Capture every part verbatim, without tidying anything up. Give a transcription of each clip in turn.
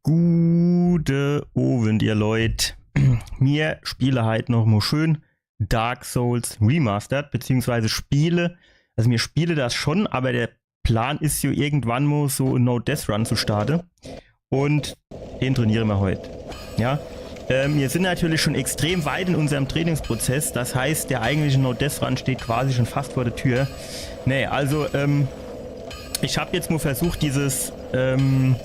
Gute Owend, ihr Leut. Mir spiele heit noch mo schön Dark Souls Remastered, beziehungsweise spiele, also mir spiele das schon, aber der Plan is jo irgendwann mo so en No-Death-Run zu starte. Und den trainiere mer heut. Ja. Ähm, mir sin natürlich schon extrem weit in unserm Trainingsprozess. Das heißt, der eigentliche No-Death-Run steht quasi schon fast vor der Tür. Nee, also, ähm, ich hab jetzt mo versucht, dieses, ähm,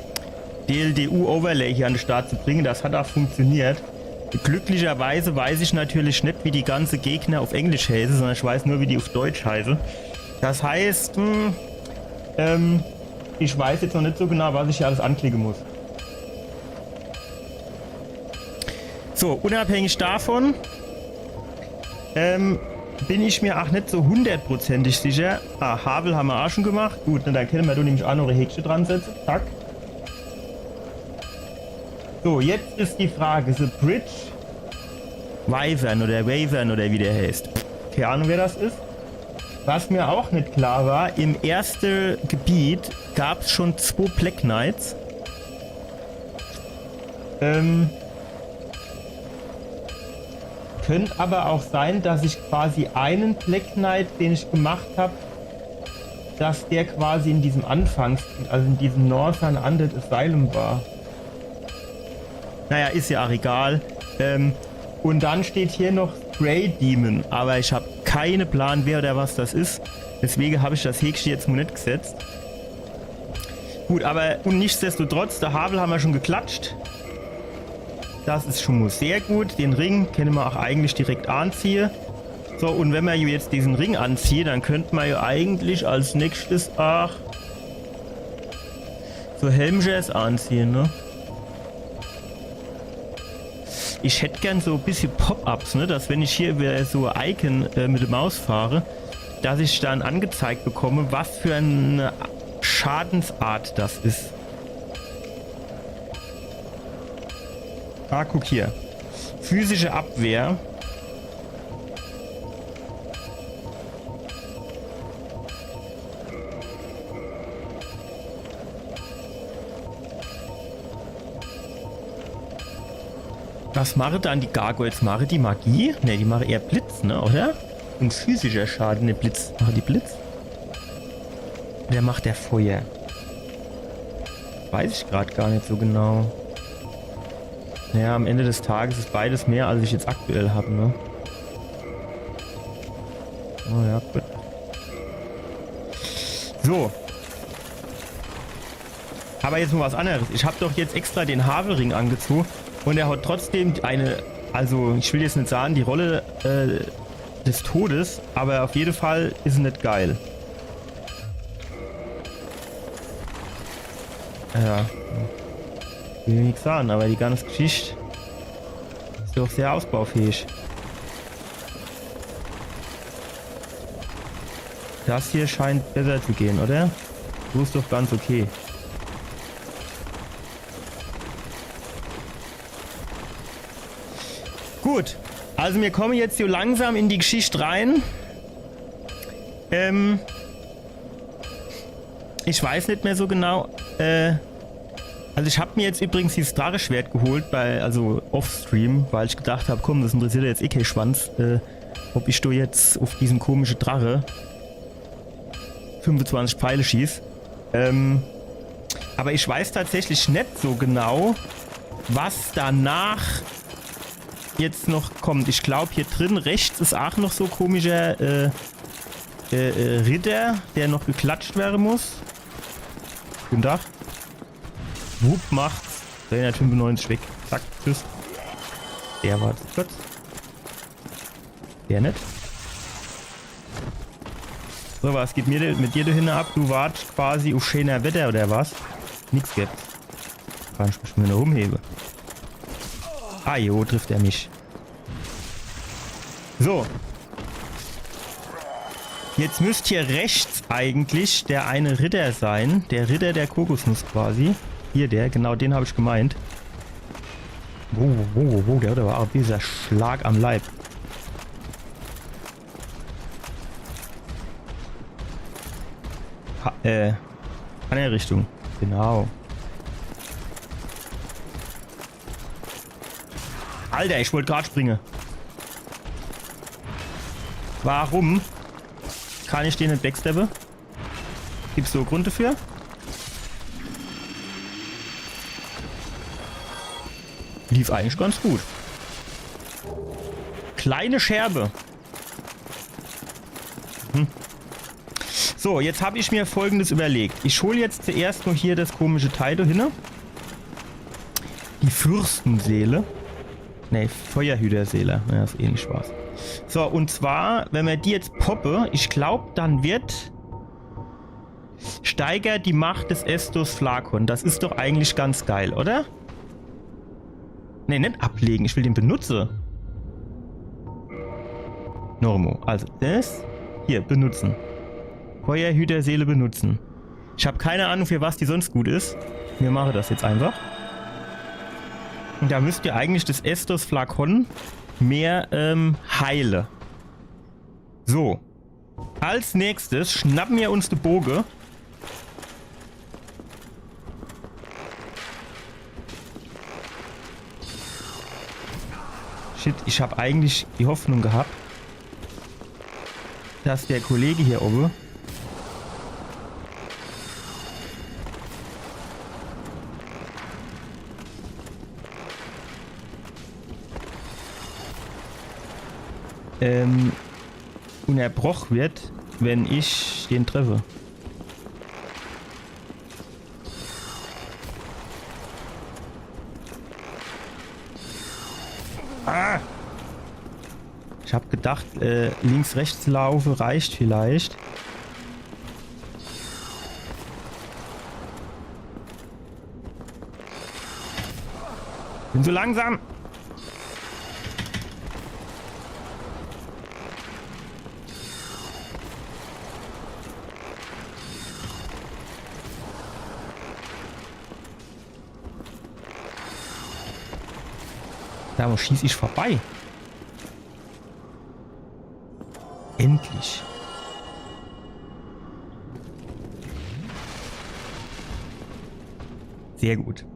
D L D U-Overlay hier an de Start zu bringe. Das hat auch funktioniert. Glücklicherweise weiß ich natürlich net, wie die ganze Gegner auf Englisch heiße, sondern ich weiß nur, wie die auf Deutsch heiße. Das heißt, hm, ähm, ich weiß jetzt noch net so genau, was ich hier alles anklicke muss. So, unabhängig davon, ähm, bin ich mir auch net so hundertprozentig sicher. Ah, Havel hammer auch schon gemacht. Gut, na, dann kenne mer do nämlich auch noch e Häkche dran setze. Zack. So, jetzt is die Frage, The Bridge Wyvern oder Wavern oder wie der heißt. Keine Ahnung, wer das is. Was mir auch net klar war, im erste Gebiet gab's schon zwo Black Knights. Ähm, könnt aber auch sein, dass ich quasi einen Black Knight, den ich gemacht hab, dass der quasi in diesem Anfangs-, also in diesem Northern Undead Asylum war. Naja, is ja auch egal. Ähm, und dann steht hier noch Grey Demon, aber ich hab keine Plan, wer oder was das is. Deswegen hab ich das Häkche jetzt mo net gesetzt. Gut, aber und nichtsdestotrotz, de Havel hammer schon geklatscht. Das is schon mo sehr gut. Den Ring kenne mer auch eigentlich direkt anziehe. So, und wenn mer jo jetzt diesen Ring anziehe, dann könnt mer jo eigentlich als nächstes auch so Helmchens anziehe, ne? Ich hätt gern so e bissche Pop-ups, ne? Dass wenn ich hier über so e Icon, äh, mit der Maus fahre, dass ich dann angezeigt bekomme, was für eine Schadensart das is. Ah, guck hier. Physische Abwehr. Was mache dann die Gargoyles? Mache die Magie? Ne, die mache eher Blitz, ne, oder? Und physischer Schaden, ne, Blitz. Mache die Blitz? Oder macht der Feuer? Weiß ich grad gar net so genau. Naja, am Ende des Tages is beides mehr, als ich jetzt aktuell hab, ne? Oh ja, gut. So. Aber jetzt mo was anderes. Ich hab doch jetzt extra den Havelring angezogen und er hat trotzdem eine, also ich will jetzt net sagen, die Rolle, äh, des Todes, aber auf jede Fall is es net geil. Ja. Will nix sagen, aber die ganze Geschichte is doch sehr ausbaufähig. Das hier scheint besser zu gehen, oder? So is doch ganz okay. Gut, also mir kommen jetzt so langsam in die Geschichte rein. Ähm, ich weiß net mehr so genau. Äh, also ich hab mir jetzt übrigens dieses Dracheschwert geholt, bei, also off-stream, weil ich gedacht hab, komm, das interessiert jetzt eh kee Schwanz, äh, ob ich do jetzt auf diesen komische Drache fünfundzwanzig Pfeile schieß. Ähm, aber ich weiß tatsächlich net so genau, was danach jetzt noch kommt. Ich glaub, hier drin rechts is auch noch so komischer, äh, äh, äh, Ritter, der noch geklatscht werden muss. Guten Tag. Wupp, macht's. Dreihundertfünfundneunzig weg. Zack, tschüss. Der war zu kurz. Der net. So, was geht mir denn mit dir do hinne ab? Du wartsch quasi auf schöner Wetter oder was? Nix gibt's. Kann ich mich wieder rumhebe. Ah jo, trifft er mich. So. Jetzt müsst hier rechts eigentlich der eine Ritter sein. Der Ritter der Kokosnuss quasi. Hier der, genau den hab ich gemeint. Wo, wo, wo, wo, der hat aber auch dieser Schlag am Leib. Ha, äh, andere Richtung. Genau. Alter, ich wollt grad springe. Warum kann ich den net backsteppe? Gibt's so en Grund dafür? Lief eigentlich ganz gut. Kleine Scherbe. Hm. So, jetzt hab ich mir Folgendes überlegt. Ich hol jetzt zuerst nur hier das komische Teil do hinne. Die Fürstenseele. Nee, Feuerhüterseele. Ja, is ähnlich was. So, und zwar, wenn mer die jetzt poppe, ich glaub, dann wird Steiger die Macht des Estus Flakon. Das is doch eigentlich ganz geil, oder? Nee, net ablegen. Ich will den benutze. Normo. Also das hier benutzen. Feuerhüterseele benutzen. Ich hab keine Ahnung, für was die sonst gut is. Mir mache das jetzt einfach. Und da müsst ihr eigentlich das Estus Flakon mehr ähm, heile. So. Als nächstes schnappen wir uns de Boge. Shit, ich hab eigentlich die Hoffnung gehabt, dass der Kollege hier oben ähm, unterbroch wird, wenn ich den treffe. Ah! Ich hab gedacht, äh, links, rechts laufe reicht vielleicht. Bin so langsam. Da, wo schieß ich vorbei? Endlich. Sehr gut.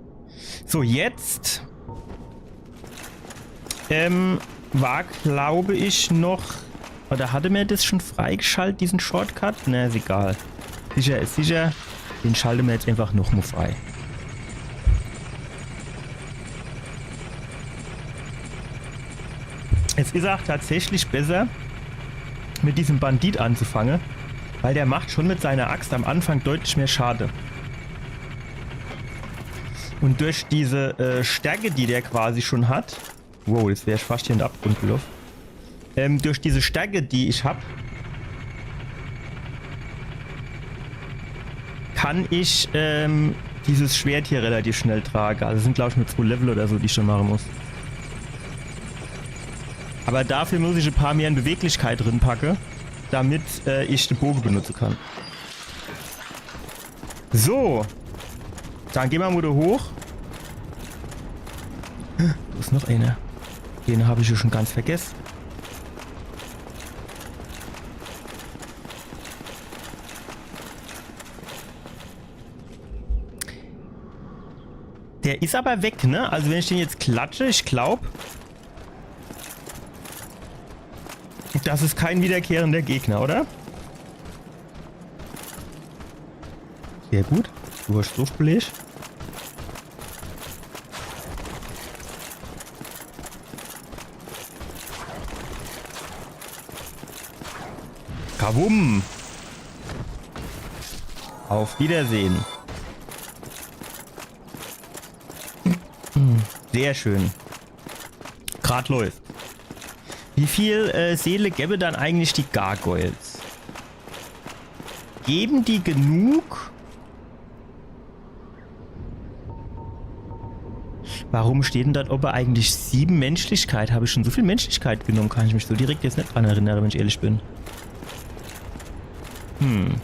So, jetzt ähm, war, glaube ich, noch. Oder hatte mer das schon freigeschaltet, diesen Shortcut? Na, is egal. Sicher is sicher. Den schalte mer jetzt einfach noch mo frei. Es is auch tatsächlich besser, mit diesem Bandit anzufange, weil der macht schon mit seiner Axt am Anfang deutlich mehr Schade. Und durch diese äh, Stärke, die der quasi schon hat, wow, jetzt wär ich fast hier in den Abgrund gelaufen. Ähm, durch diese Stärke, die ich hab, kann ich ähm, dieses Schwert hier relativ schnell trage. Also es sind, glaube ich, nur zwei Level oder so, die ich schon machen muss. Aber dafür muss ich ein paar mehr in Beweglichkeit drin packe, damit äh, ich den Bogen benutzen kann. So. Dann gehen wir mal wieder hoch. Da ist noch einer. Den habe ich ja schon ganz vergessen. Der ist aber weg, ne? Also wenn ich den jetzt klatsche, ich glaub, das ist kein wiederkehrender Gegner, oder? Sehr gut. Du hast Luftbeleg. Kawum. Auf Wiedersehen. Sehr schön. Grad läuft. Wie viel äh, Seele gäbe dann eigentlich die Gargoyles? Geben die genug? Warum steht denn dort oben eigentlich sieben Menschlichkeit? Habe ich schon so viel Menschlichkeit genommen? Kann ich mich so direkt jetzt nicht dran erinnern, wenn ich ehrlich bin. Hm.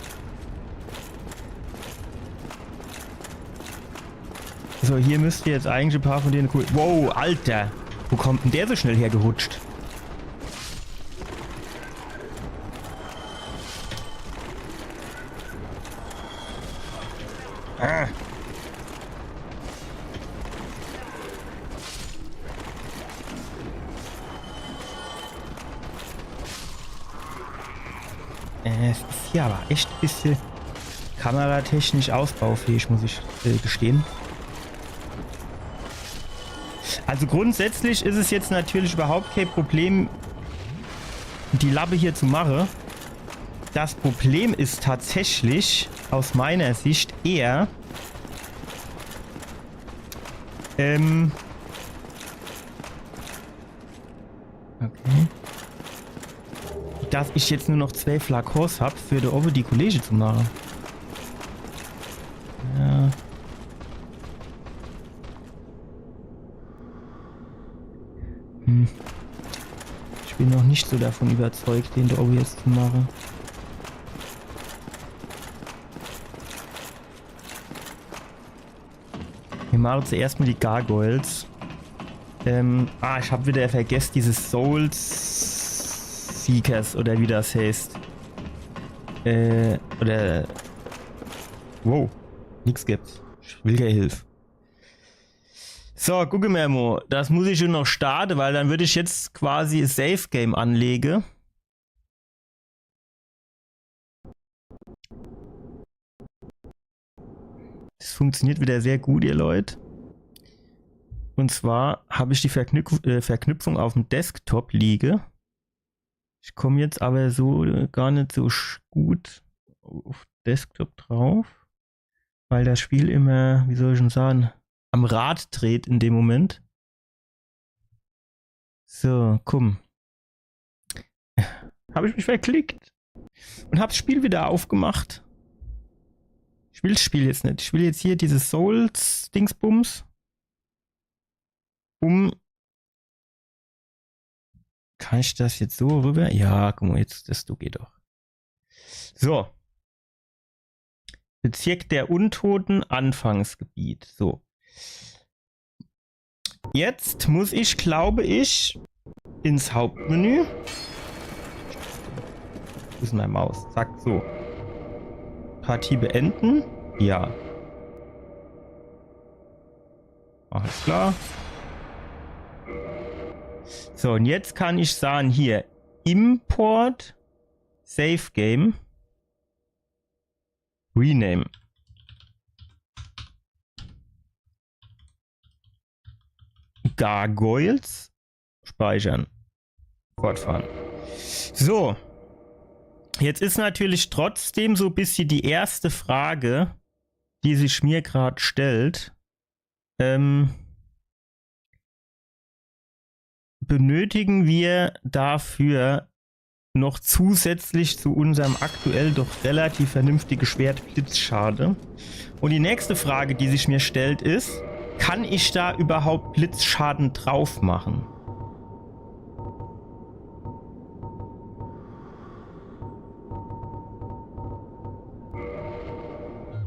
So, hier müsste jetzt eigentlich ein paar von denen cool. Wow, Alter! Wo kommt denn der so schnell hergerutscht? Ah. Äh, es is hier aber echt e bissche kameratechnisch ausbaufähig, muss ich äh, gestehen. Also grundsätzlich is es jetzt natürlich überhaupt kein Problem, die Lappe hier zu mache. Das Problem is tatsächlich aus meiner Sicht eher, ähm, okay, dass ich jetzt nur noch zwei Flakons hab, für do owwe die Kollege zu mache. Ja. Hm. Ich bin noch nicht so davon überzeugt, den do owwe jetzt zu mache. Mir mache zuerst mal die Gargoyles. Ähm, ah, ich hab wieder vergessen, diese Souls Seekers oder wie das heißt. Äh, oder. Wow, nix gibt's. Ich will keine Hilfe. So, gucke mer mal. Das muss ich schon noch starte, weil dann würd ich jetzt quasi e Save Game anlege. Das funktioniert wieder sehr gut, ihr Leut. Und zwar hab ich die Verknüpf äh, Verknüpfung auf'm Desktop liege. Ich komm jetzt aber so äh, gar net so sch- gut auf Desktop drauf, weil das Spiel immer, wie soll ich denn sagen, am Rad dreht in dem Moment. So, komm. Hab ich mich verklickt. Und hab's Spiel wieder aufgemacht. Ich will's Spiel jetzt net. Ich will jetzt hier dieses Souls-Dingsbums. Um. Kann ich das jetzt so rüber? Ja, guck mal, jetzt, das du geht doch. So. Bezirk der Untoten, Anfangsgebiet. So. Jetzt muss ich, glaube ich, ins Hauptmenü. Wo ist meine Maus? Zack, so. Partie beenden. Ja. Alles klar. So, und jetzt kann ich sagen, hier, Import, Save Game. Rename. Gargoyles. Speichern. Fortfahren. So. Jetzt is natürlich trotzdem so bissje die erste Frage, die sich mir grad stellt. Ähm, benötigen wir dafür noch zusätzlich zu unserem aktuell doch relativ vernünftige Schwert Blitzschade? Und die nächste Frage, die sich mir stellt, is, kann ich da überhaupt Blitzschaden drauf machen?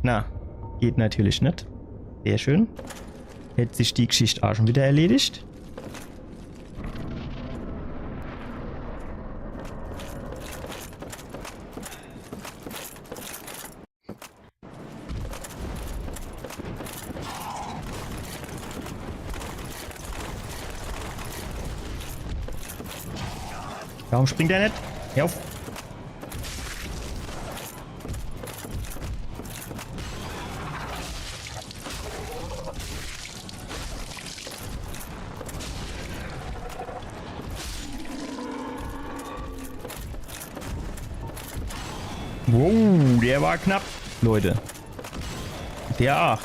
Na, geht natürlich net. Sehr schön. Hätt sich die Geschicht auch schon wieder erledigt. Warum springt er net? Hör auf. Wow, der war knapp, Leute. Der.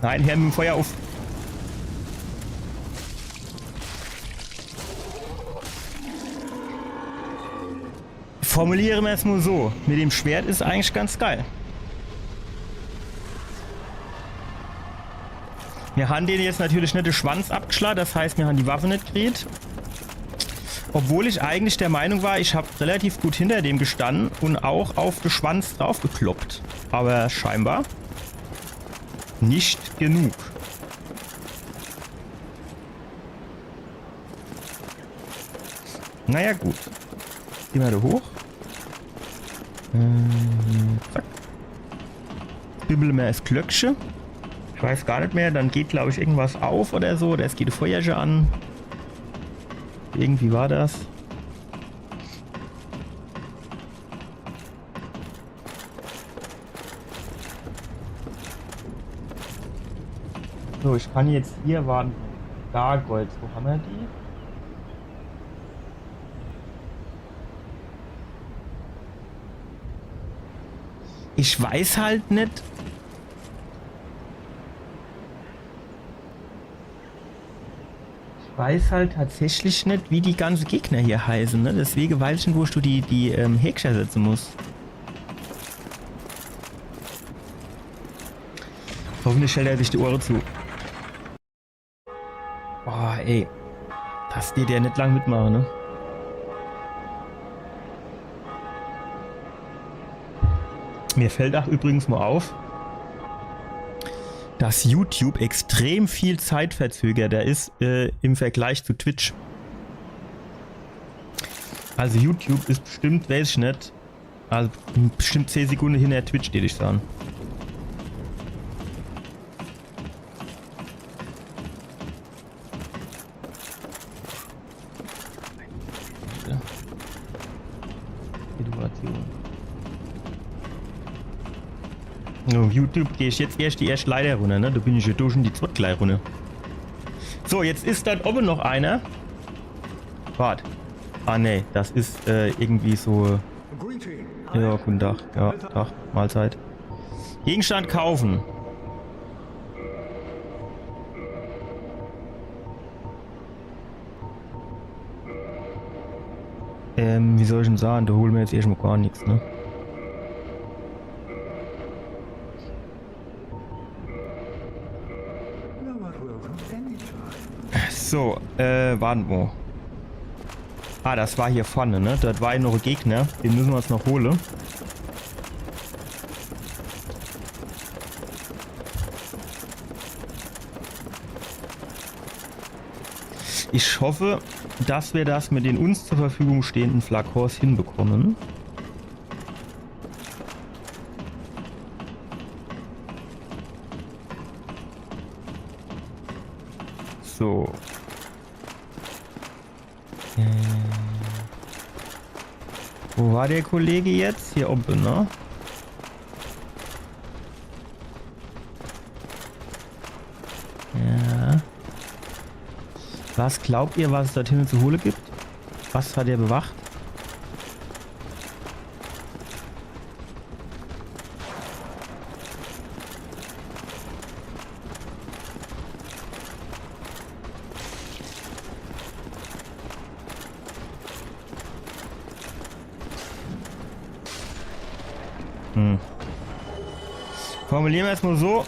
Nein, hör mit dem Feuer auf. Formuliere mer es mal so. Mit dem Schwert is eigentlich ganz geil. Mir han den jetzt natürlich net de Schwanz abgeschla, das heißt, mir han die Waffe net gekriet. Obwohl ich eigentlich der Meinung war, ich hab relativ gut hinter dem gestann und auch auf de Schwanz draufgekloppt. Aber scheinbar nicht genug. Naja, gut. Geh mer do hoch. Äh, zack. Bibbel mer es Glöckche. Ich weiß gar net mehr, dann geht, glaub ich, irgendwas auf oder so. Oder es geht e Feuerche an. Irgendwie war das. So, ich kann jetzt hier warten. Gargoyles, wo hammer die? Ich weiß halt net. Ich weiß halt tatsächlich net, wie die ganze Gegner hier heißen, ne? Deswege weiß ich net, wo ich do die, die ähm, Häkcher setzen muss. Hoffentlich hält er sich die Ohre zu. Boah, ey. Das dät der net lang mitmachen, ne? Mir fällt auch übrigens mal auf, dass YouTube extrem viel zeitverzögerter ist äh, im Vergleich zu Twitch. Also YouTube ist bestimmt, weiß ich net, also bestimmt zehn Sekunden hinter Twitch, dät ich sagen. Situation. Auf YouTube geh ich jetzt erscht die erscht Leiter runner, ne? Do bin ich jo do schun die zwett gleich runner. So, jetzt is do owwe noch einer. Wart. Ah, nee, das is äh, irgendwie so. Ja, guten Tag. Ja, Tag. Mahlzeit. Gegenstand kaufen. Ähm, wie soll ich denn sagen? Do hole mir jetzt erscht mal gar nix, ne? So, äh, wart mal. Ah, das war hier vorne, ne? Do war jo noch e Gegner. Den müsse mer uns noch hole. Ich hoffe, dass wir das mit den uns zur Verfügung stehenden Flakons hinbekommen. So. Äh, wo war der Kollege jetzt? Hier oben, ne? Ja. Was glaubt ihr, was es dort hinten zu holen gibt? Was hat er bewacht? Hm. Formulieren wir es mal so.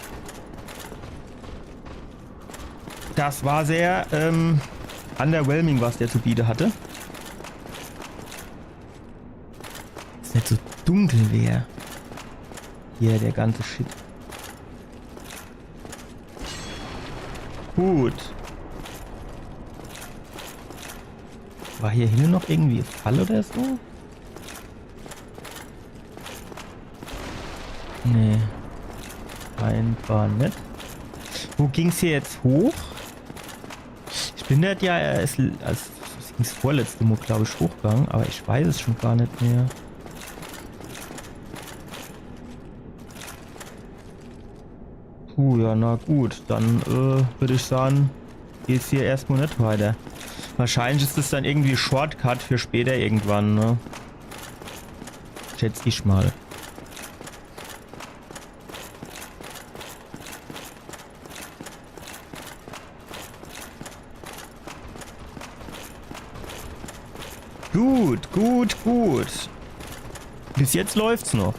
Das war sehr ähm, underwhelming, was der zu bieten hatte. Dass es nicht so dunkel wäre. Hier, der ganze Shit. Gut. War hier hinten noch irgendwie Fall oder so? Nee. Scheinbar nicht. Wo ging's hier jetzt hoch? Ich bin da ja erst als, als das vorletzte Mal, glaube ich, hochgegangen, aber ich weiß es schon gar nicht mehr. Puh, ja, na gut, dann äh, würde ich sagen, geht's hier erstmal nicht weiter. Wahrscheinlich ist es dann irgendwie Shortcut für später irgendwann, ne? Schätze ich mal. Gut, gut, gut. Bis jetzt läuft's noch.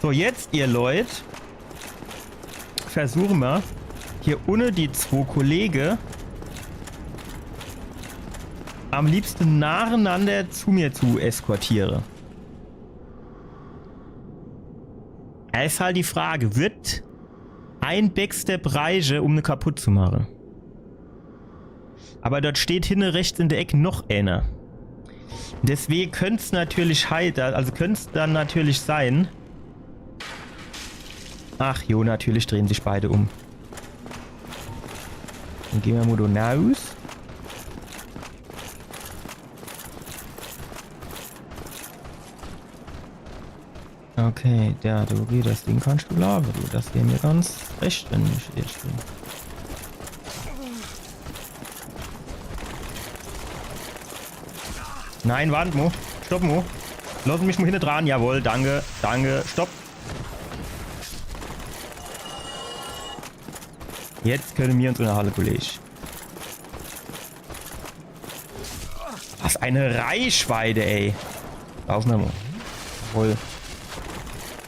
So, jetzt, ihr Leut, versuche mer, hier unne die zwo Kollege am liebsten nacheinander zu mir zu eskortiere. Es is halt die Frage, wird ein Backstep reiche, um ne kaputt zu mache? Aber dort steht hinne rechts in der Eck noch einer. Deswegen könnt's natürlich hei-, also könnt's dann natürlich sein. Ach jo, natürlich drehen sich beide um. Dann gehen wir mal da raus. Oh Okay, ja, du, okay, das Ding kannst du lagere, du. Das wär mir ganz recht, wenn ich ehrlich bin. Nein, wart mo. Stopp mo. Lass mich mo hinne dran. Jawohl, danke, danke. Stopp. Jetzt könne mir uns unnerhalle, Kollege. Was e Reichweite, ey. Lauf mer mo. Jawohl.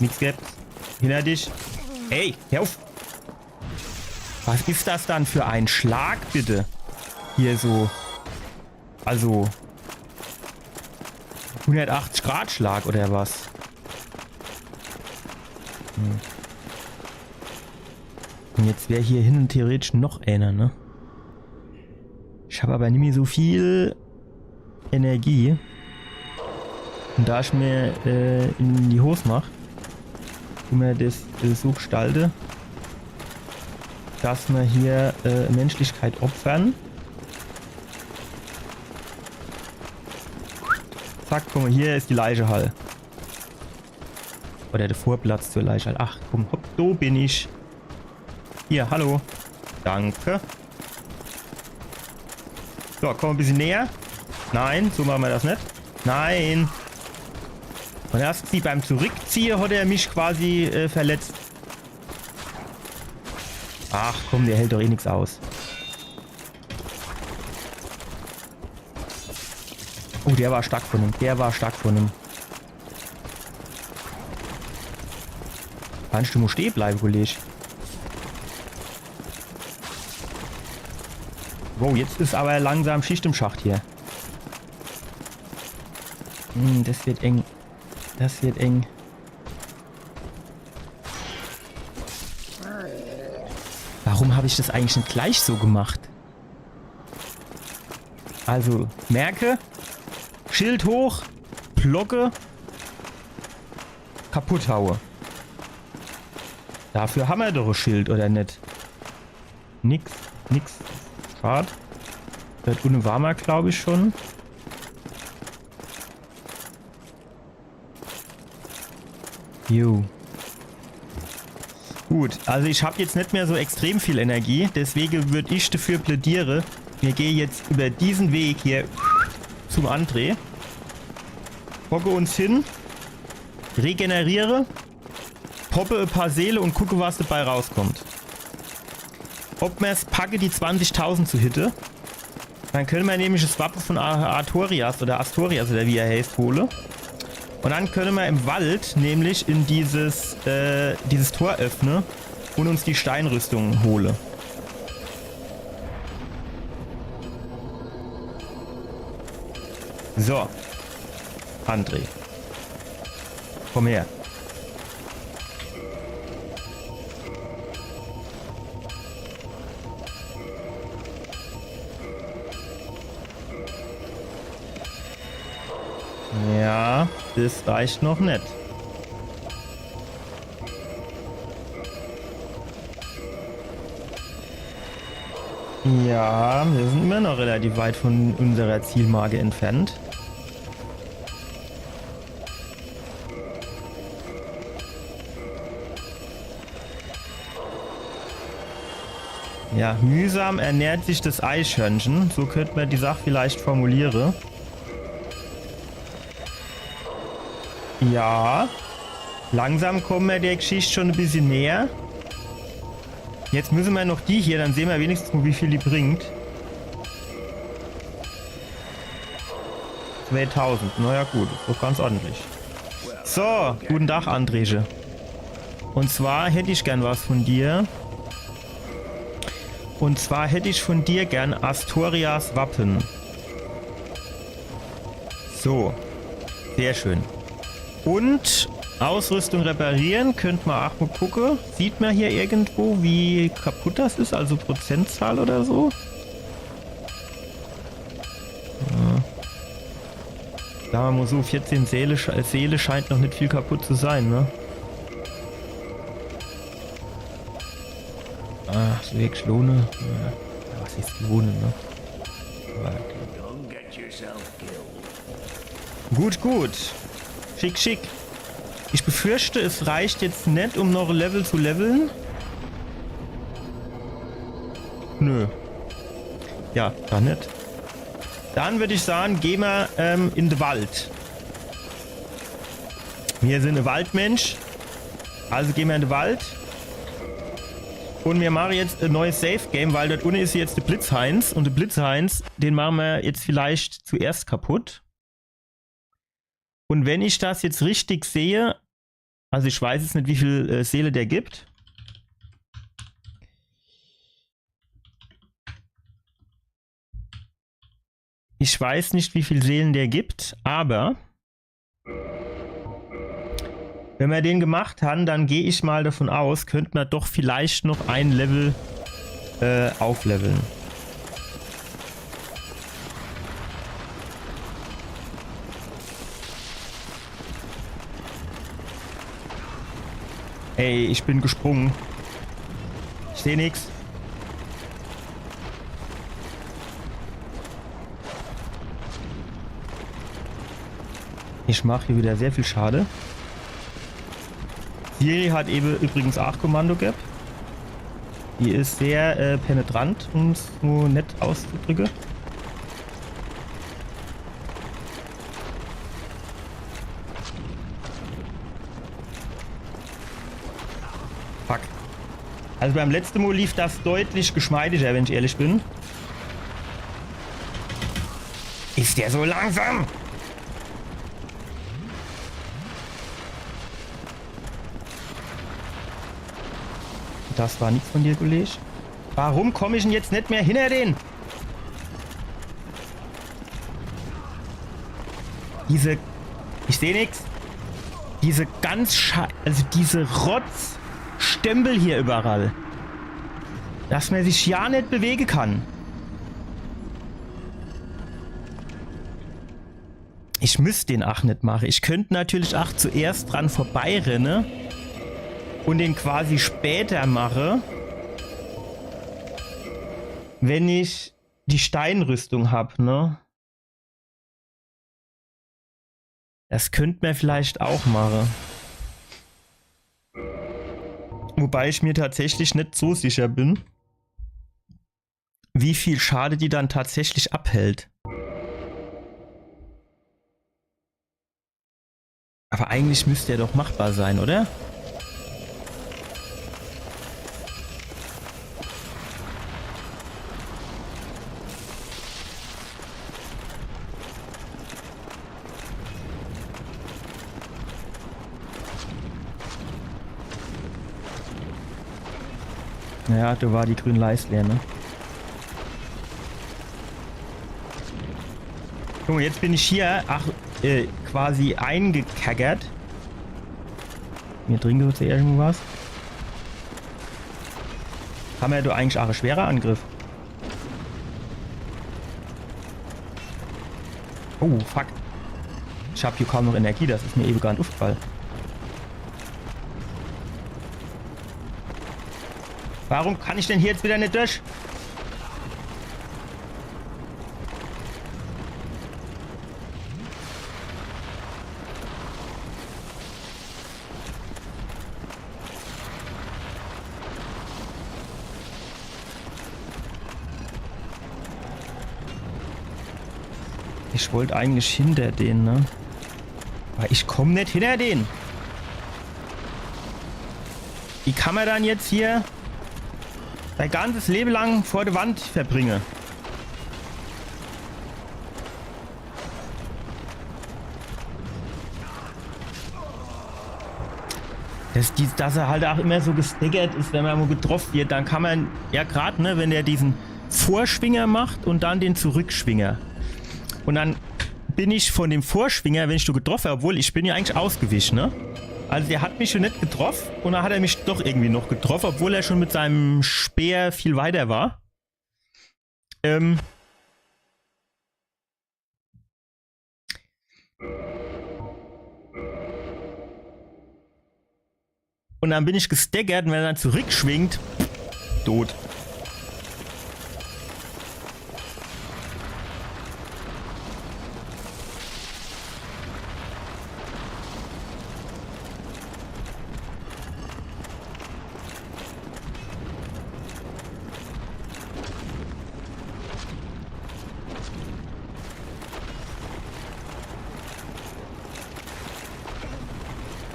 Nix gibt's. Hinner dich. Ey, hör uff. Was is das dann für e Schlag, bitte? Hier so. Also. Hundertachtzig Grad Schlag oder was? Hm. Un jetzt wär hier hinne theoretisch noch eener, ne? Ich hab aber nimmi so viel Energie. Un da ich mir, äh, in die Hos mach, tu mer das, äh, so gestalte, dass mer hier, äh, Menschlichkeit opfern. Zack, guck mo, hier is die Leichehall. Oder de Vorplatz zur Leichehall. Ach, komm, hopp, do bin ich. Hier, hallo. Danke. So, komm e bissel näher. Nein, so mache mer das net. Nein. Un erst sie beim Zurückziehe hat er mich quasi, äh, verletzt. Ach komm, der hält doch eh nix aus. Oh, der war stark von ihm. Der war stark von ihm. Kannst du mo stehe bleibe, Kollege? Wow, jetzt is aber langsam Schicht im Schacht hier. Hm, das wird eng. Das wird eng. Warum hab ich das eigentlich net gleich so gemacht? Also, merke, Schild hoch, blocke, kaputt haue. Dafür hammer doch e Schild, oder net? Nix, nix. Schad. Dort unne war mer, glaub ich, schon. Jo. Gut, also ich hab jetzt net mehr so extrem viel Energie, deswege würd ich dafür plädiere, mir gehe jetzt über diesen Weg hier zum André. Hocke uns hin, regeneriere, poppe e paar Seele und gucke, was dabei rauskommt. Ob mer's packe, die zwanzigtausend zu hitte. Dann könne mer nämlich das Wappe von A-, Artorias oder Astorias oder wie er heißt, hole. Und dann könne mer im Wald nämlich in dieses, äh, dieses Tor öffne und uns die Steinrüstung hole. So. André. Komm her. Ja, das reicht noch net. Ja, wir sind immer noch relativ weit von unserer Zielmarke entfernt. Ja, mühsam ernährt sich das Eichhörnchen. So könnte man die Sache vielleicht formulieren. Ja. Langsam kommen wir der Geschichte schon ein bisschen näher. Jetzt müssen wir noch die hier, dann sehen wir wenigstens mal, wie viel die bringt. Zweitausend, naja gut, ist doch ganz ordentlich. So, guten Tag, Andreche. Und zwar hätt ich gern was von dir. Und zwar hätt ich von dir gern Astorias Wappen. So, sehr schön. Und Ausrüstung reparieren, könnt ma ach mal gucke. Sieht ma hier irgendwo, wie kaputt das is? Also Prozentzahl oder so? Ja. Sag ma mal so, vierzehn Seele, sch- Seele scheint noch nit viel kaputt zu sein, ne? Ah, so wirklich lohne. Ja. Ja, was heißt lohne, ne? Aber okay. Don't get yourself killed. Gut, gut. Schick, schick. Ich befürchte, es reicht jetzt net, um noch Level zu leveln. Nö. Ja, dann net. Dann würd ich sagen, geh mer ähm, in de Wald. Mir sin e Waldmensch. Also geh mer in de Wald. Un mir mache jetzt e neues Save Game, weil dort unne is jetzt de Blitzheinz. Un de Blitzheinz, den mache mer jetzt vielleicht zuerscht kaputt. Un wenn ich das jetzt richtig sehe, also ich weiß jetzt net, wie viel äh, Seele der gibt. Ich weiß net, wie viel Seele der gibt, aber wenn mer den gemacht han, dann geh ich mal davon aus, könnt mer doch vielleicht noch ein Level äh, aufleveln. Ey, ich bin gesprungen. Ich seh nix. Ich mach hier wieder sehr viel Schade. Ciri hat eben übrigens aach Kommando gebb. Die is sehr äh, penetrant, um's nur nett auszudrücke. Fuck. Also beim letzte Mal lief das deutlich geschmeidiger, wenn ich ehrlich bin. Is der so langsam? Das war nix von dir, Kollege. Warum komm ich denn jetzt net mehr hinter den? Diese... Ich seh nix. Diese ganz Sche... Also diese Rotz-Stempel hier überall. Dass mer sich ja net bewege kann. Ich müsst den ach net mache. Ich könnt natürlich ach zuerst dran vorbeirenne und den quasi später mache, wenn ich die Steinrüstung hab, ne? Das könnt mer vielleicht auch mache. Wobei ich mir tatsächlich net so sicher bin, wie viel Schade die dann tatsächlich abhält. Aber eigentlich müsst der doch machbar sein, oder? Ja, do war die grün Leist leer, ne? Guck mal, jetzt bin ich hier, ach, äh, quasi eingekackert. Mir trinke so irgendwo was. Hammer do eigentlich ach e schwerer Angriff? Oh, fuck. Ich hab hier kaum noch Energie, das is mir ewe gar net uffgefall. Warum kann ich denn hier jetzt wieder net durch? Ich wollt eigentlich hinter den, ne? Aber ich komm net hinter den. Wie kann mer dann jetzt hier sein ganzes Lebe lang vor der Wand verbringe? Dass, die, dass er halt auch immer so gestaggert is, wenn mer mo getroff wird, dann kann mer, ja grad, ne, wenn der diesen Vorschwinger macht und dann den Zurückschwinger. Und dann bin ich von dem Vorschwinger, wenn ich do getroff hab, obwohl ich bin ja eigentlich ausgewiche, ne? Also der hat mich schon net getroff und dann hat er mich doch irgendwie noch getroff, obwohl er schon mit seinem Speer viel weiter war. Ähm, Und dann bin ich gestaggert und wenn er dann zurückschwingt, tot.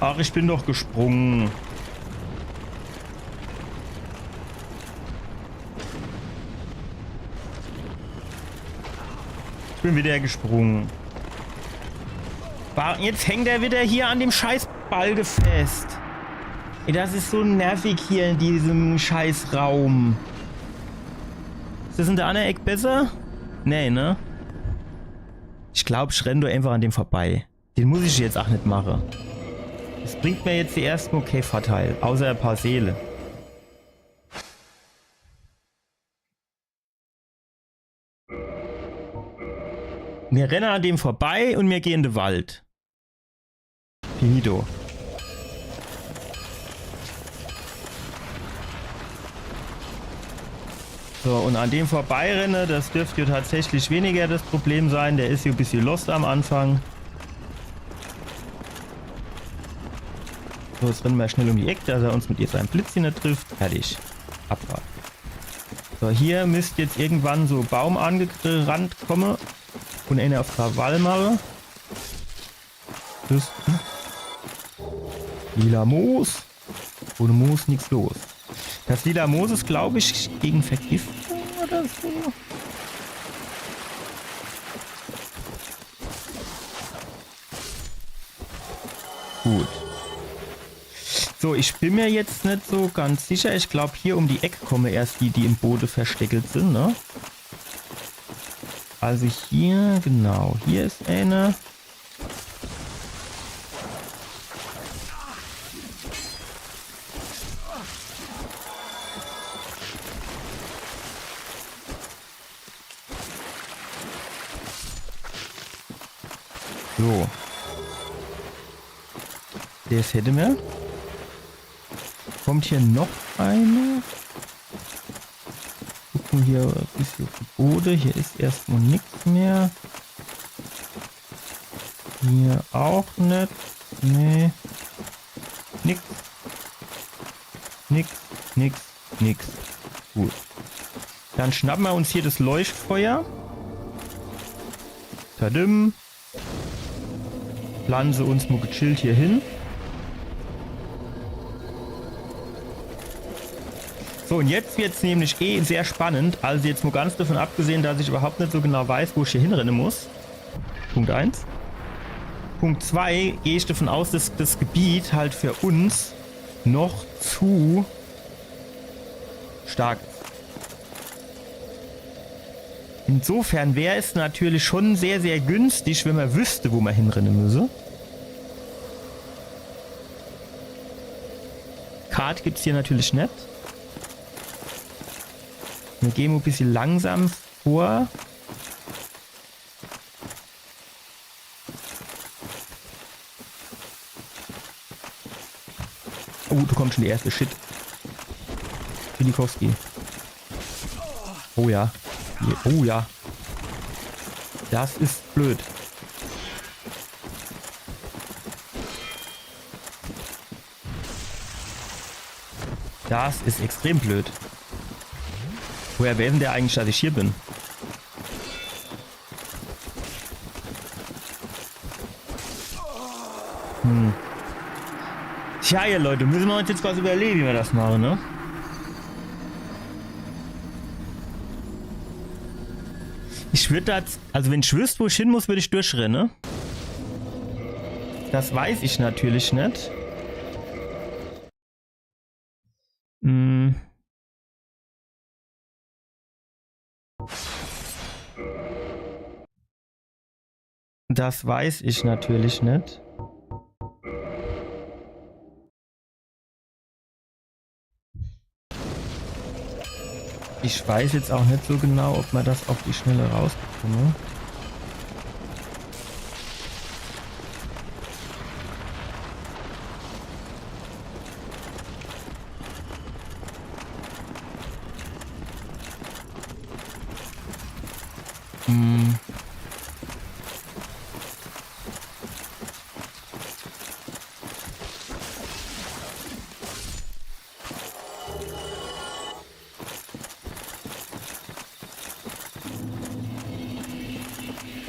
Ach, ich bin doch gesprungen. Ich bin wieder gesprungen. Wa-, jetzt hängt er wieder hier an dem Scheißbalge fest. Ey, das is so nervig hier in diesem Scheißraum. Is das in der annere Eck besser? Nee, ne? Ich glaub, ich renn do einfach an dem vorbei. Den muss ich jetzt ach net mache. Es bringt mir jetzt die erstmol kee Vorteil, außer e paar Seele. Mir renne an dem vorbei un mir gehn in de Wald. Finito. So, un an dem vorbeirenne, das dürft jo tatsächlich weniger das Problem sein. Der is jo e bissje lost am Anfang. So, jetzt renne mer schnell um die Eck, dass er uns mit seinem Blitz net trifft. Fertig. Abfahrt. So, hier müsst jetzt irgendwann so Baum angerannt komme. Un eener uff Krawall mache. Das, hm? Lila Moos. Ohne Moos nix los. Das lila Moos is, glaub ich, gegen Vergiftung oder so. Gut. So, ich bin mir jetzt net so ganz sicher. Ich glaub, hier um die Eck komme erst die, die im Bode versteckelt sin, ne? Also hier, genau, hier is eener. So. Das hätte mer. Kommt hier noch eener? Gucke mer hier e bissje uff de Bode. Hier is erstmol nix mehr. Hier auch net. Nee. Nix. Nix, nix, nix. Gut. Dann schnappe mer uns hier das Leuchtfeuer. Tadam. Pflanze uns mo gechillt hier hin. So, un jetzt wird's nämlich eh sehr spannend. Also jetzt mo ganz davon abgesehen, dass ich überhaupt net so genau weiß, wo ich hier hinrenne muss. Punkt eins. Punkt zwei, geh ich davon aus, dass das Gebiet halt für uns noch zu stark is. Insofern wär es natürlich schon sehr, sehr günstig, wenn mer wüsste, wo mer hinrenne müsse. Kart gibt's hier natürlich net. Mir gehn e bissje langsam vor. Oh, do kommt schon der erste Shit. Willikowski. Oh ja. Oh ja. Das is blöd. Das is extrem blöd. Woher weiß denn der eigentlich, dass ich hier bin? Hm. Tja, ihr Leute, müsse mer uns jetzt was überlege, wie mer das mache, ne? Ich würd da, also wenn ich wüsst, wo ich hin muss, würd ich durchrenne. Das weiß ich natürlich net. Hm. Das weiß ich natürlich net. Ich weiß jetzt auch net so genau, ob mer das auf die Schnelle rausbekomme. Hm.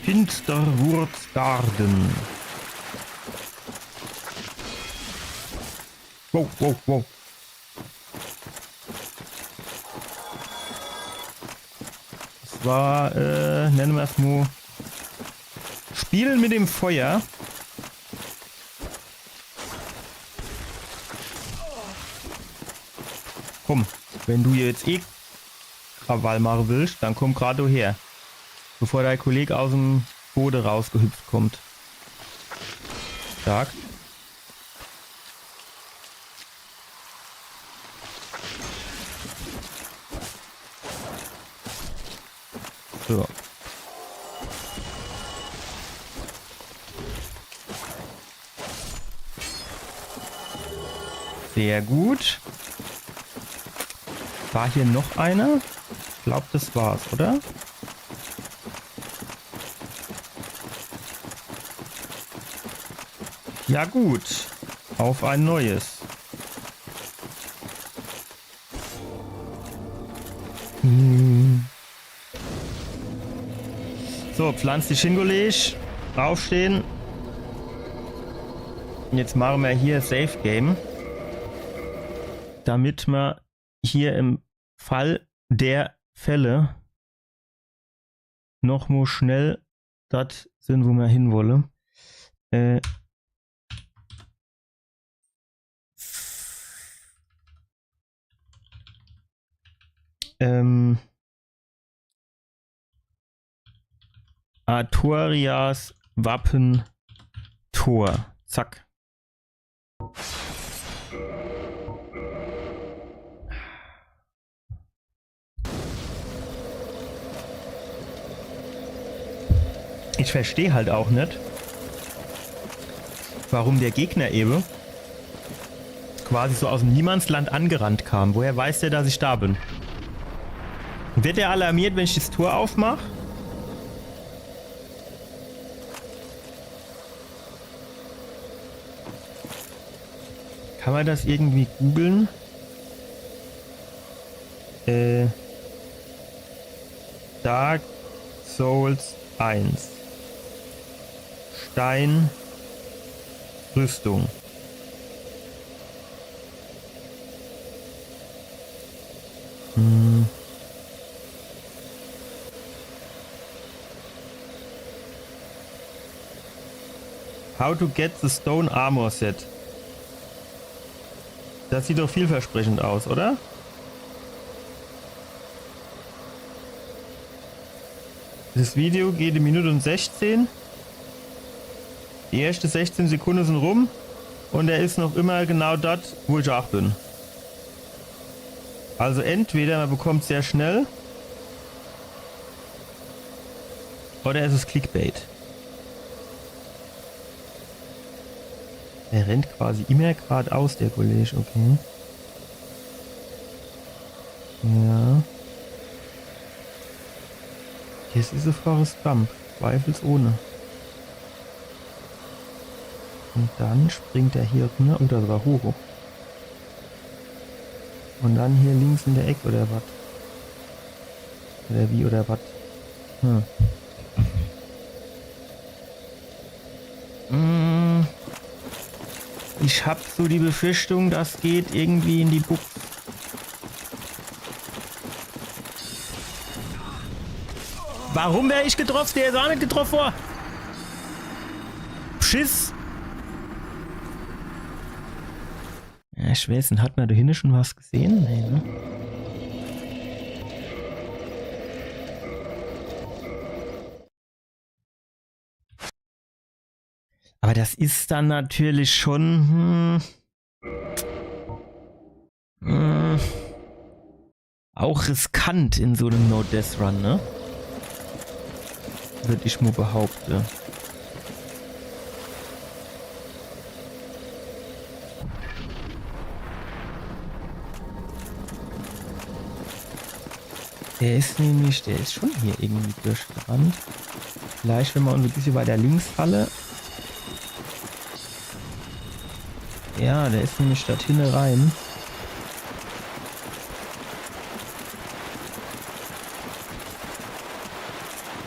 Finsterwurzgarten. Wow, wow, wow. Das war, äh, nenne mer's mo Spielen mit dem Feuer. Komm, wenn du jetzt eh Krawall mache willst, dann komm grad her. Bevor dei Kolleg aus em Bode rausgehüpft kommt. Stark. So. Sehr gut. War hier noch einer? Ich glaub, das war's, oder? Ja gut. Auf ein neues. Hm. So, pflanz dich hin, Kolleg. Aufstehen. Und jetzt mache mer hier Safe Game. Damit mer hier im Fall der Fälle noch mo schnell dort sin, wo mer hin wolle. Äh, ähm, Artorias Wappentor. Zack. Ich versteh halt auch net, warum der Gegner ewe quasi so aus dem Niemandsland angerannt kam. Woher weiß der, dass ich da bin? Wird der alarmiert, wenn ich das Tor aufmach? Kann man das irgendwie googeln? Äh, Dark Souls eins. Stein. Rüstung. Hm. How to get the Stone Armor Set. Das sieht doch vielversprechend aus, oder? Das Video geht e Minute und sechzehn. Die erste sechzehn Sekunde sin rum und er is noch immer genau dort, wo ich auch bin. Also entweder man bekommt sehr schnell oder es is Clickbait. Er rennt quasi immer gradaus, der Kolleg, okay. Ja. Jetzt is es Forrest Gump, zweifelsohne. Und dann springt er hier runter. Oh, das war hoch. Und dann hier links in der Eck oder was? Oder wie oder was? Hm. Mm, ich hab so die Befürchtung, das geht irgendwie in die Buchs. Warum wer ich getroffen? Der is auch net getroffen worden. Pschiss. Ja, ich weiß net, hat man da hinne schon was gesehen? Nee, ne? Aber das is dann natürlich schon, hm, hm, auch riskant in so nem No-Death-Run, ne? Würd ich mo behaupte. Der is nämlich, der is schon hier irgendwie durchgerannt. Vielleicht, wenn mer uns e bissje weiter links falle. Ja, der is nämlich dort hinne rein.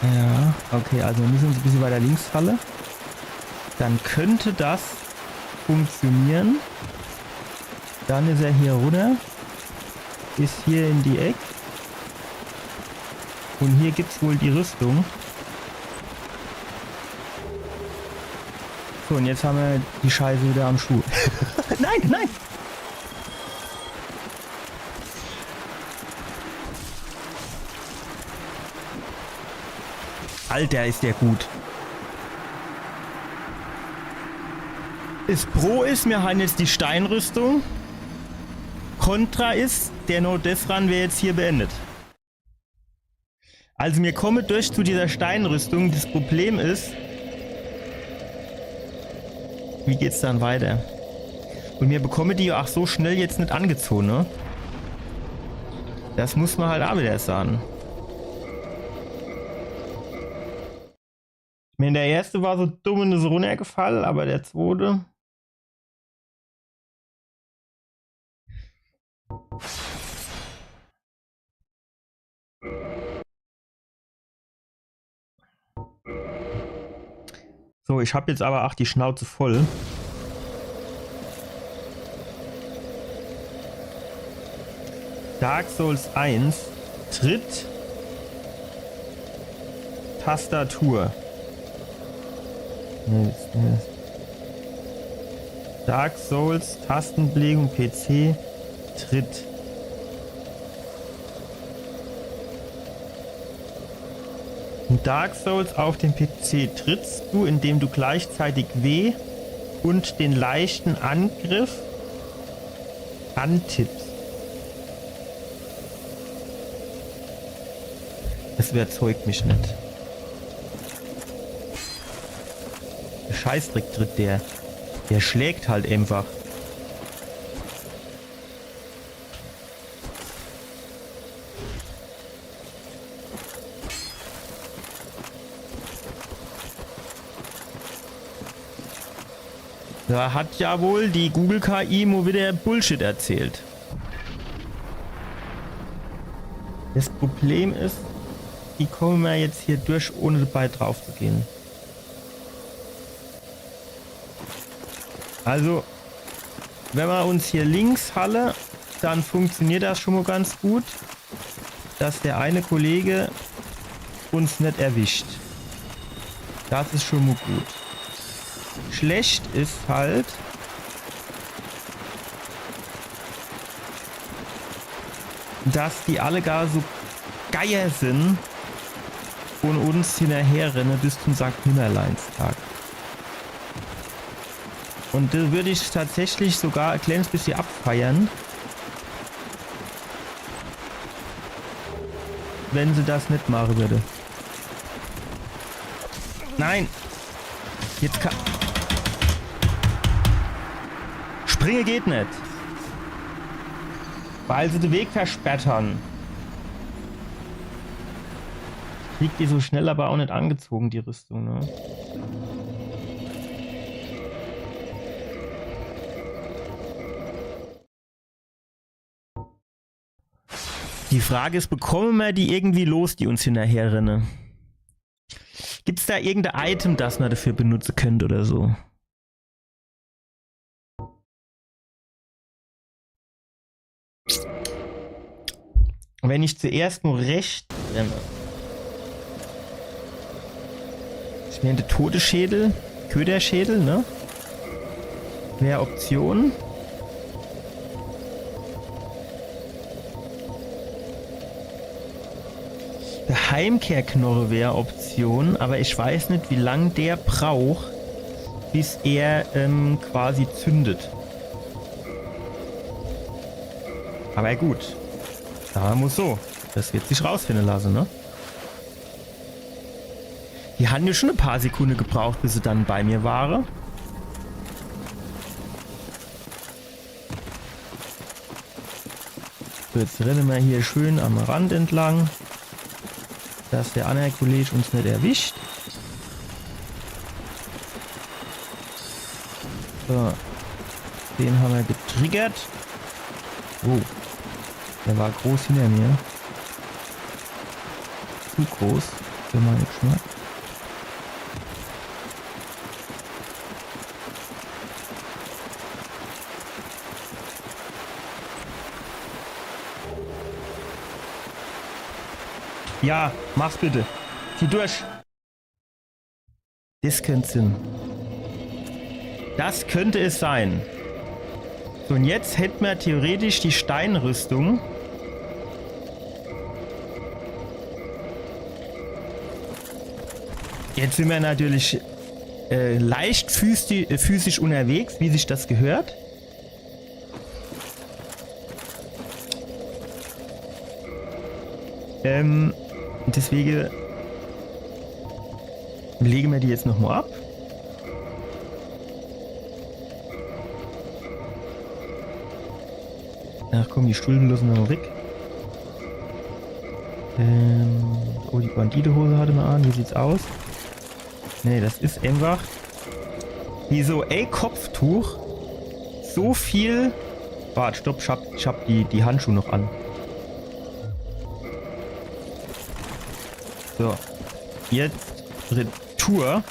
Ja, okay, also mir müssen uns e bissje weiter links falle. Dann könnte das funktionieren. Dann is er hier runner. Is hier in die Eck. Un hier gibt's wohl die Rüstung. So, un jetzt hammer die Scheiße wieder am Schuh. Nein, nein! Alter, is der gut. Is Pro is, mir han jetzt die Steinrüstung. Contra is, der No-Death-Run wär jetzt hier beendet. Also mir komme durch zu dieser Steinrüstung. Das Problem is, wie geht's dann weiter? Un mir bekomme die jo ach so schnell jetzt net angezoge, ne? Das muss man halt ach wieder sagen. Ich mein, der erste war so dumm un is runnergefall, aber der zweite. So, ich hab jetzt aber ach die Schnauze voll. Dark Souls eins, Tritt, Tastatur. Nee, das, nee, das. Dark Souls, Tastenbelegung, P C, Tritt. In Dark Souls auf dem P C trittst du, indem du gleichzeitig W und den leichten Angriff antippst. Das überzeugt mich net. Scheißdreck tritt der. Der schlägt halt einfach. Da hat ja wohl die Google K I mo wieder Bullshit erzählt. Das Problem is, wie komme mer jetzt hier durch, ohne dabei drauf zu gehen? Also, wenn mer uns hier links halle, dann funktioniert das schon mo ganz gut, dass der eine Kollege uns net erwischt. Das is schon mo gut. Schlecht is halt, dass die alle gar so Geier sin un uns hinnerherrenne bis zum Sankt-Nimmerleins-Tag. Un do würd ich tatsächlich sogar e kleines bissje abfeiern, wenn se das net mache würde. Nein! Jetzt kann. Springe geht net. Weil se de Weg versperrt han. Kriegt die so schnell aber auch net angezogen, die Rüstung, ne? Die Frage is, bekomme mer die irgendwie los, die uns hinnerherrenne? Gibt's da irgendein Item, das mer dafür benutze könnt oder so? Wenn ich zuerst nur rechts renne. Ich mein, der Todesschädel, Köderschädel, ne? Mehr Optionen. Der Heimkehrknoche wär Option, aber ich weiß net, wie lang der braucht, bis er ähm, quasi zündet. Aber gut, da muss so. Das wird sich rausfinden lassen, ne? Die han ja schon e paar Sekunde gebraucht, bis se dann bei mir ware. So, jetzt renne mer hier schön am Rand entlang, dass der andere Kollege uns net erwischt. So. Den han mer getriggert. Oh. Der war groß hinter mir. Zu groß für meinen Geschmack. Ja, mach's bitte. Zieh durch. Das könnte sein. Das könnte es sein. So, und jetzt hätten wir theoretisch die Steinrüstung. Jetzt sind wir natürlich äh, leicht physi äh, physisch unterwegs, wie sich das gehört. Ähm, deswegen legen wir die jetzt nochmal ab. Ach komm, die Stulpen lassen wir mal weg. Ähm, oh, die Banditehose hatte man an. Wie sieht's aus? Nee, das ist einfach wie so, ey, Kopftuch. So viel. Warte, stopp, ich hab, ich hab die, die Handschuhe noch an. So. Jetzt Retour.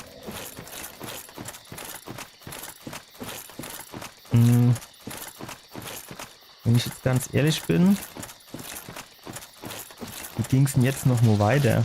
Hm. Wenn ich jetzt ganz ehrlich bin, wie ging's denn jetzt noch mal weiter?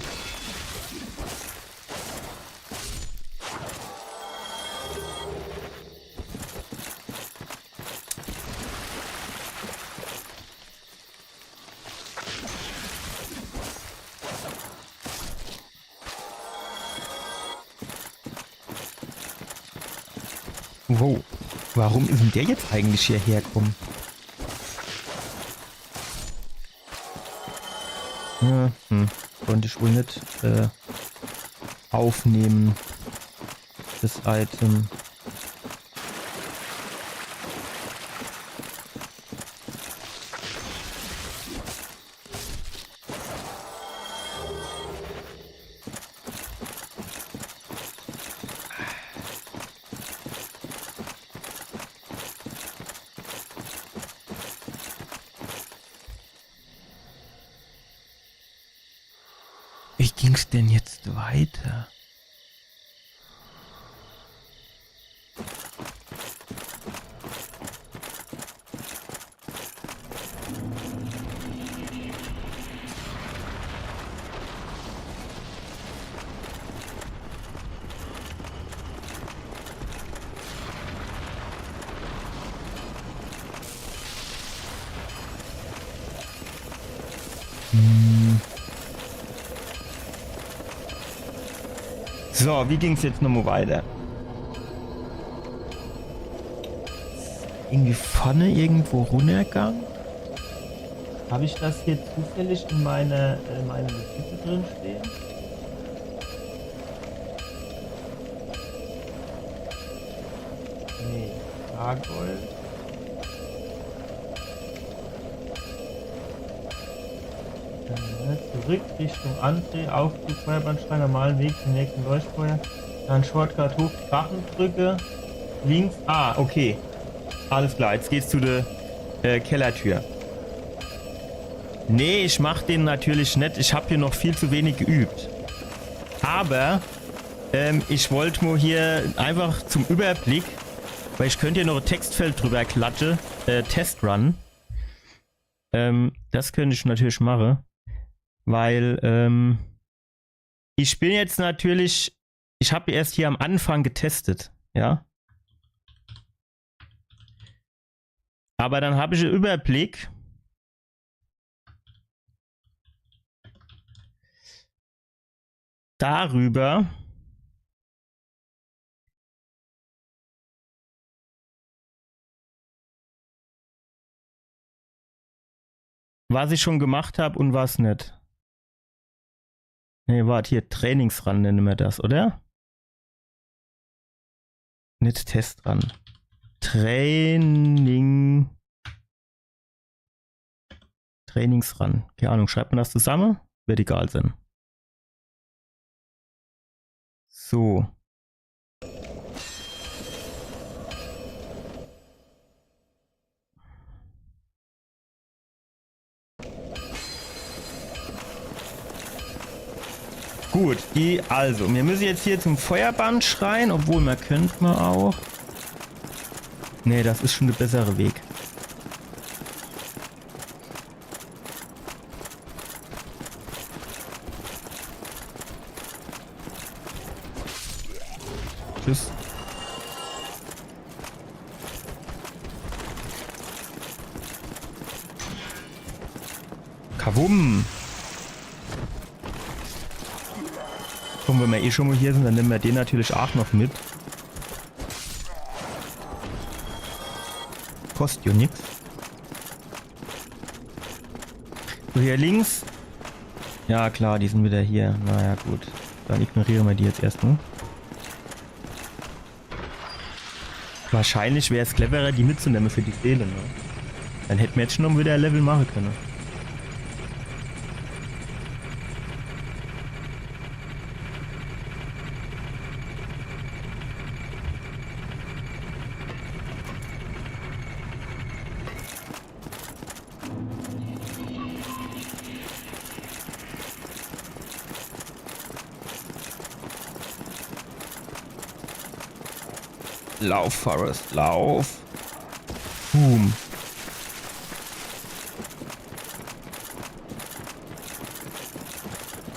Wow, warum ist denn der jetzt eigentlich hierher gekommen? Ja, hm. Konnte ich wohl nicht äh, aufnehmen, das Item. Wie ging's denn jetzt weiter? Hm. So, wie ging's jetzt nochmal weiter? Irgendwie vorne irgendwo runtergegangen? Habe ich das hier zufällig in meine, äh, meine Notizen drin stehen? Nee, Gargoyle. Dann, ne, zurück Richtung Antrieb, Aufzug, Feuerbandschrein, normalen Weg zum nächsten Leuchtfeuer. Dann Shortcut hoch, Drachenbrücke. Links. Ah, okay. Alles klar, jetzt geht's zu der äh, Kellertür. Nee, ich mach den natürlich net. Ich hab hier noch viel zu wenig geübt. Aber ähm, ich wollt nur hier einfach zum Überblick, weil ich könnt hier noch e Textfeld drüber klatsche, äh, Testrun. Ähm, das könnt ich natürlich mache, weil ähm, ich bin jetzt natürlich, ich hab erst hier am Anfang getestet, ja. Aber dann hab ich en Überblick darüber, was ich schon gemacht hab und was net. Nee, wart, hier Trainingsrun nenne mer das, oder? Net Testrun. Training. Trainingsrun. Keine Ahnung, schreibt man das zusammen? Wird egal sein. So. Gut, die, also, mir müsse jetzt hier zum Feuerbandschrein, obwohl, mer könnt mer auch. Nee, das is schon de bessere Weg. Tschüss. Kawumm. Komm, wenn mer eh schon mo hier sin, dann nemme mer den natürlich aach noch mit. Kostet jo nix. So, hier links. Ja, klar, die sin wieder hier. Naja, gut. Dann ignoriere mer die jetzt erscht mo. Wahrscheinlich wär's cleverer, die mitzunemme für die Seele, ne? Dann hätt mer jetzt schon mo wieder e Level mache könne. Lauf, Forrest, lauf. Boom.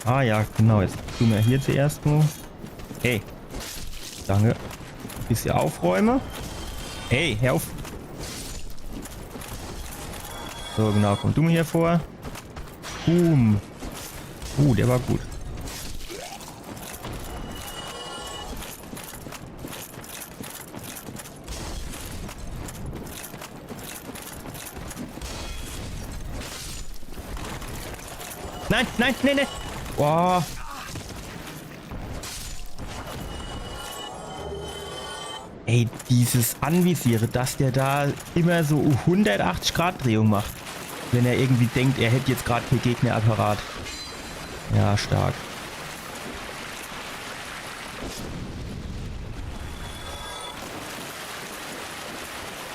Ah ja, genau, jetzt tun mer hier zuerscht mo. Hey. Danke. Bissje aufräume. Hey, hör auf. So, genau, komm du mo hier vor. Boom. Uh, der war gut. Nein, nein, nein, nein. Boah. Ey, dieses Anvisiere, dass der da immer so hundertachtzig Grad Drehung macht, wenn er irgendwie denkt, er hätt jetzt grad kee Gegner parat. Ja, stark.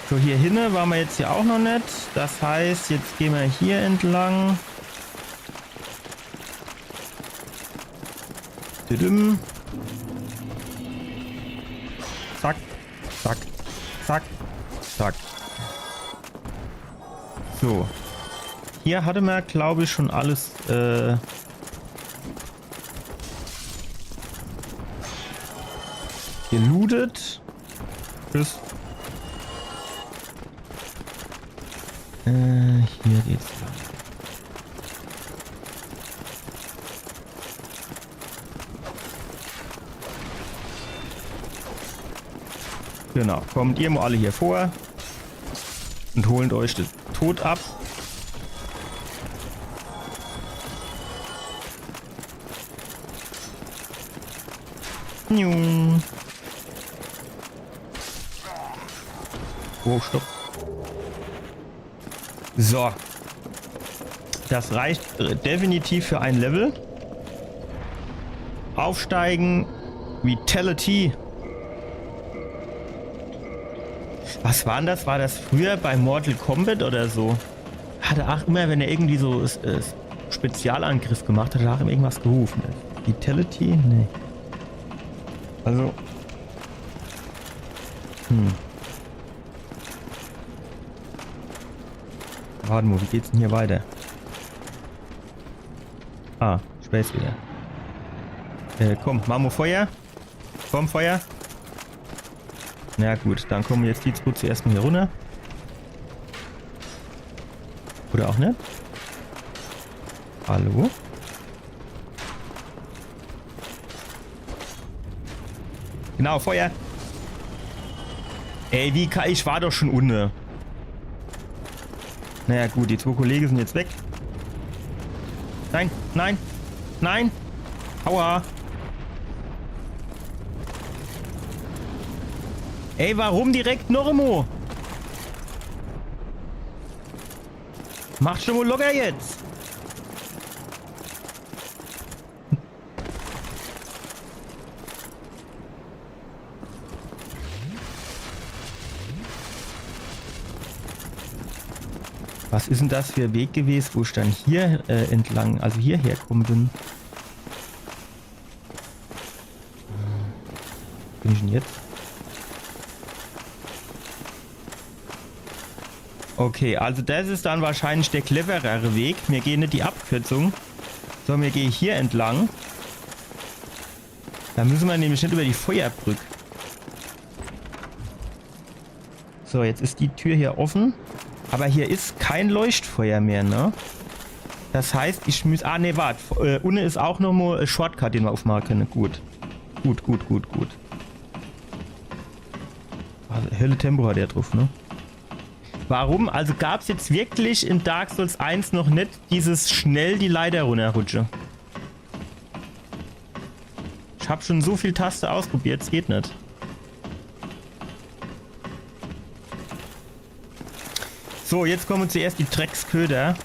So, hier hinne ware mer jetzt jo aach noch net. Das heißt, jetzt gehn mer hier entlang. Düdüm. Zack, zack, zack, zack. So. Hier hatte mer, glaub ich, schon alles, äh, gelootet. Tschüss. Äh, hier geht's lang. Genau, kommt ihr mo alle hier vor und holt euch den Tod ab. Niu. Oh, stopp. So. Das reicht, äh, definitiv für ein Level. Aufsteigen. Vitality. Was war denn das? War das früher bei Mortal Kombat oder so? Hat er auch immer, wenn er irgendwie so, äh, Spezialangriff gemacht hat, hat er auch immer irgendwas gerufen. Vitality? Nee. Also. Hm. Warte mal, wie geht's denn hier weiter? Ah, Space wieder. Äh, komm, mach mo Feuer. Komm, Feuer. Na gut, dann kommen jetzt die zwei zuerst mal hier runter. Oder auch nicht? Hallo? Genau, Feuer. Ey, wie ka-, ich war doch schon unne. Naja, gut, die zwei Kollegen sind jetzt weg. Nein, nein, nein. Aua. Ey, warum direkt noch emo? Mach schon mal locker jetzt. Was is denn das für ein Weg gewesen, wo ich dann hier, äh, entlang, also hierher gekommen bin? Bin ich denn jetzt? Okay, also das is dann wahrscheinlich der cleverere Weg. Mir gehen nicht die Abkürzung, sondern mir gehen hier entlang. Da müssen wir nämlich nicht über die Feuerbrück. So, jetzt is die Tür hier offen. Aber hier is kein Leuchtfeuer mehr, ne? Das heißt, ich muss... Ah, ne, wart. Äh, unne is auch noch mo e Shortcut, den mer aufmache könne. Gut. Gut, gut, gut, gut. Also, Hölle Tempo hat er drauf, ne? Warum? Also gab's jetzt wirklich in Dark Souls eins noch net dieses schnell die Leiter runnerrutsche? Ich hab schon so viel Taste ausprobiert, es geht net. So, jetzt kommen zuerst die Drecksköter.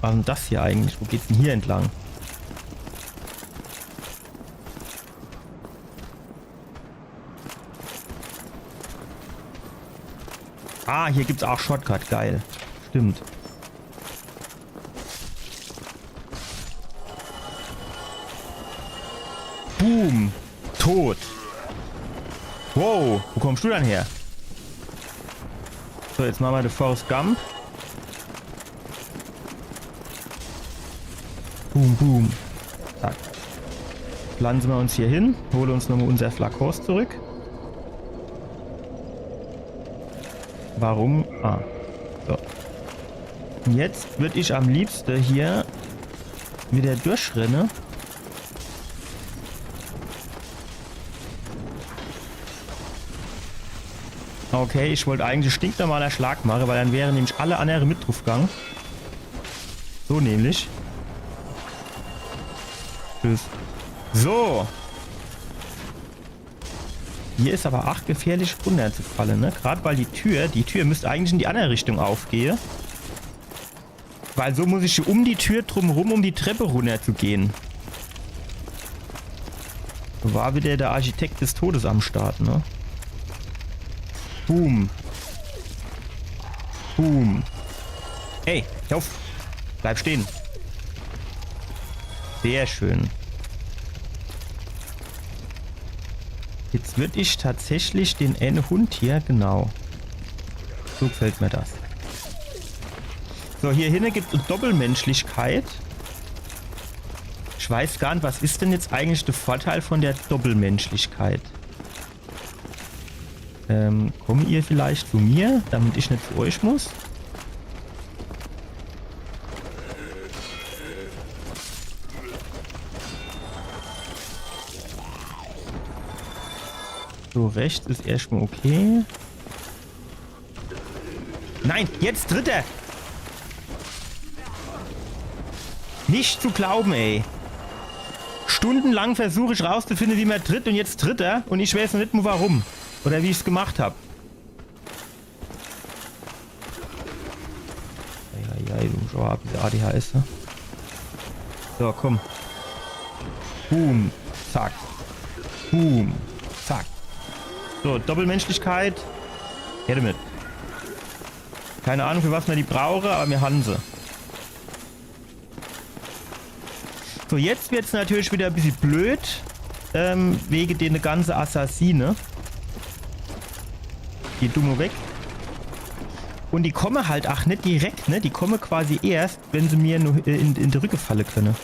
Was is denn das hier eigentlich? Wo geht's denn hier entlang? Ah, hier gibt's auch Shortcut. Geil. Stimmt. Boom. Tot. Wow, wo kommst du dann her? So, jetzt mache mer de Forrest Gump. Boom, boom. Zack. Pflanze mer uns hier hin, hole uns nochmo unser Flakons zurück. Warum? Ah. So. Und jetzt würd ich am liebste hier wieder durchrenne. Okay, ich wollt eigentlich stinknormaler Schlag mache, weil dann wäre nämlich alle annere mit druf gang. So nämlich. Tschüss. So. Hier is aber ach gefährlich runnerzufalle, ne? Grad weil die Tür, die Tür müsst eigentlich in die annere Richtung aufgehe. Weil so muss ich um die Tür drumrum, um die Treppe runnerzugehen. War wieder der Architekt des Todes am Start, ne? Boom. Boom. Ey, hör auf. Bleib stehen. Sehr schön. Jetzt würd ich tatsächlich den ene Hund hier, genau. So gefällt mir das. So, hier hinne gibt's Doppelmenschlichkeit. Ich weiß gar net, was is denn jetzt eigentlich der Vorteil von der Doppelmenschlichkeit? Ähm, kommt ihr vielleicht zu mir, damit ich net zu euch muss? So, rechts is erschtmal okay. Nein, jetzt tritt er! Nicht zu glauben, ey. Stundenlang versuch ich rauszufinde, wie mer tritt, und jetzt tritt er und ich weiß noch net mo warum. Oder wie ich's gemacht hab. Eieiei, du musst aber ab, diese A D H S, ne? So, komm. Boom. Zack. Boom. Zack. So, Doppelmenschlichkeit. Her damit. Keine Ahnung, für was mer die brauche, aber mir han se. So, jetzt wird's natürlich wieder e bissje blöd, ähm, wege dene ganze Assassine. Geh du mo weg. Und die komme halt ach net direkt, ne? Die komme quasi erst, wenn se mir nur, äh, in, in die Rücke falle könne.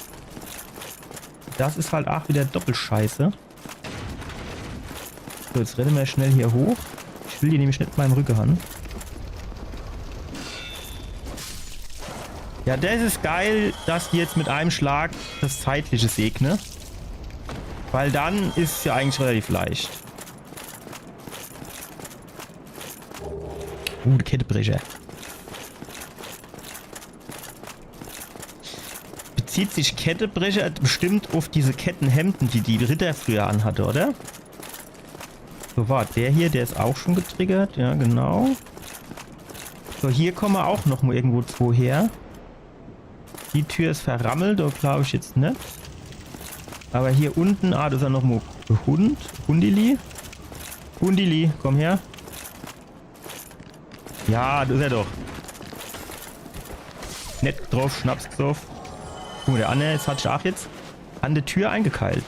Das is halt ach wieder Doppelscheiße. So, jetzt renne mer schnell hier hoch. Ich will die nämlich net in meinem Rücke han. Ja, das is geil, dass die jetzt mit einem Schlag das Zeitliche segne. Weil dann is ja eigentlich relativ leicht. Uh, Kettebrecher. Bezieht sich Kettebrecher bestimmt auf diese Kettenhemden, die die Ritter früher anhatte, oder? So, wart, der hier, der is auch schon getriggert. Ja, genau. So, hier komme auch noch mo irgendwo zwo her. Die Tür is verrammelt, do glaub ich jetzt net. Aber hier unten, ah, do is ja noch mo Hund. Hundili. Hundili, komm her. Ja, do is er doch. Net drauf, Schnaps gesoff. Guck mo, der anner, jetzt hat sich ach jetzt an der Tür eingekeilt.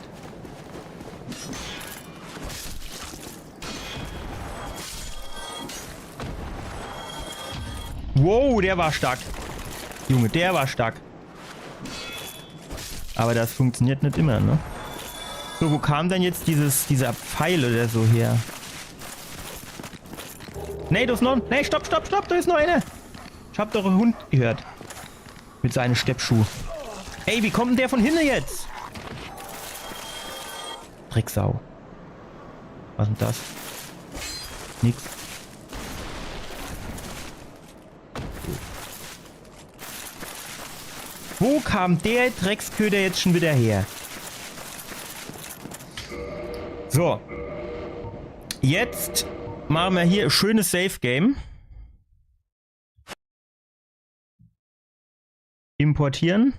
Wow, der war stark. Junge, der war stark. Aber das funktioniert net immer, ne? So, wo kam denn jetzt dieses, dieser Pfeil oder so her? Nee, do is noch. Nee, stopp, stopp, stopp, do is noch eener. Ich hab doch en Hund gehört. Mit seine Steppschuh. Ey, wie kommt denn der von hinne jetzt? Drecksau. Was is denn das? Nix. Wo kam der Drecksköter jetzt schon wieder her? So. Jetzt mache mer hier e schönes Save Game. Importieren.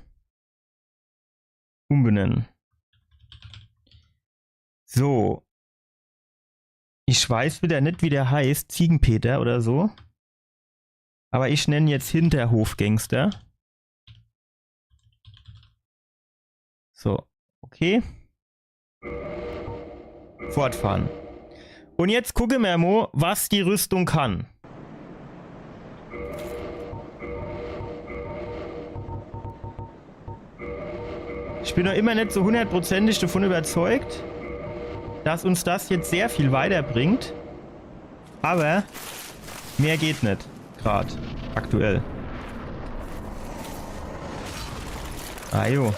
Umbenennen. So. Ich weiß wieder net, wie der heißt. Ziegenpeter oder so. Aber ich nenn jetzt Hinterhofgangster. So, okay. Fortfahren. Und jetzt gucke mer mo, was die Rüstung kann. Ich bin noch immer net so hundertprozentig davon überzeugt, dass uns das jetzt sehr viel weiterbringt. Aber mehr geht net. Grad. Aktuell. Ah jo.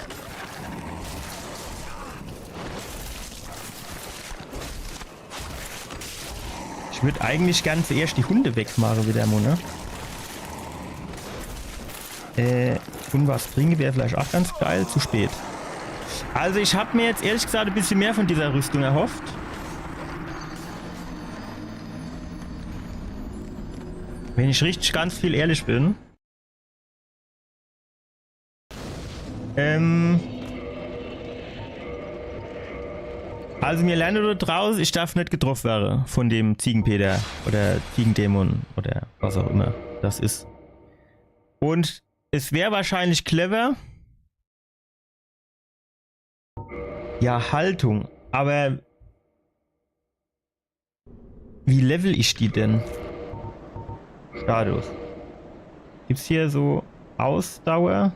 Ich würd eigentlich gern zuerscht die Hunde wegmache wieder mo, ne? Äh, und was trinke wär vielleicht auch ganz geil. Zu spät. Also ich hab mir jetzt ehrlich gesagt e bissje mehr von dieser Rüstung erhofft. Wenn ich richtig ganz viel ehrlich bin. Ähm. Also mir lerne do draus, ich darf net getroff werre von dem Ziegenpeter oder Ziegendämon oder was auch immer das is. Und es wär wahrscheinlich clever. Ja, Haltung. Aber wie level ich die denn? Status. Gibt's hier so Ausdauer?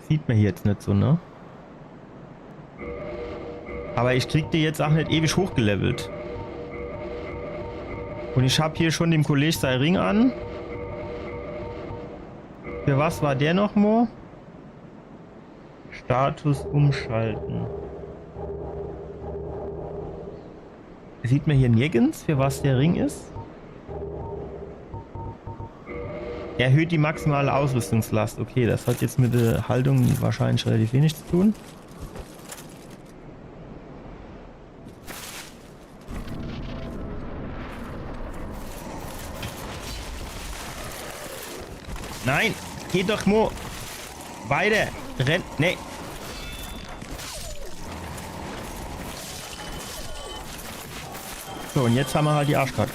Sieht mer hier jetzt net so, ne? Aber ich krieg die jetzt auch net ewig hochgelevelt. Und ich hab hier schon dem Kolleg sei Ring an. Für was war der noch mo? Status umschalten. Sieht mer hier nirgends, für was der Ring is? Erhöht die maximale Ausrüstungslast. Okay, das hat jetzt mit der Haltung wahrscheinlich relativ wenig zu tun. Nein, geh doch mo weiter. Renn, nee. So, und jetzt hammer halt die Arschkarte.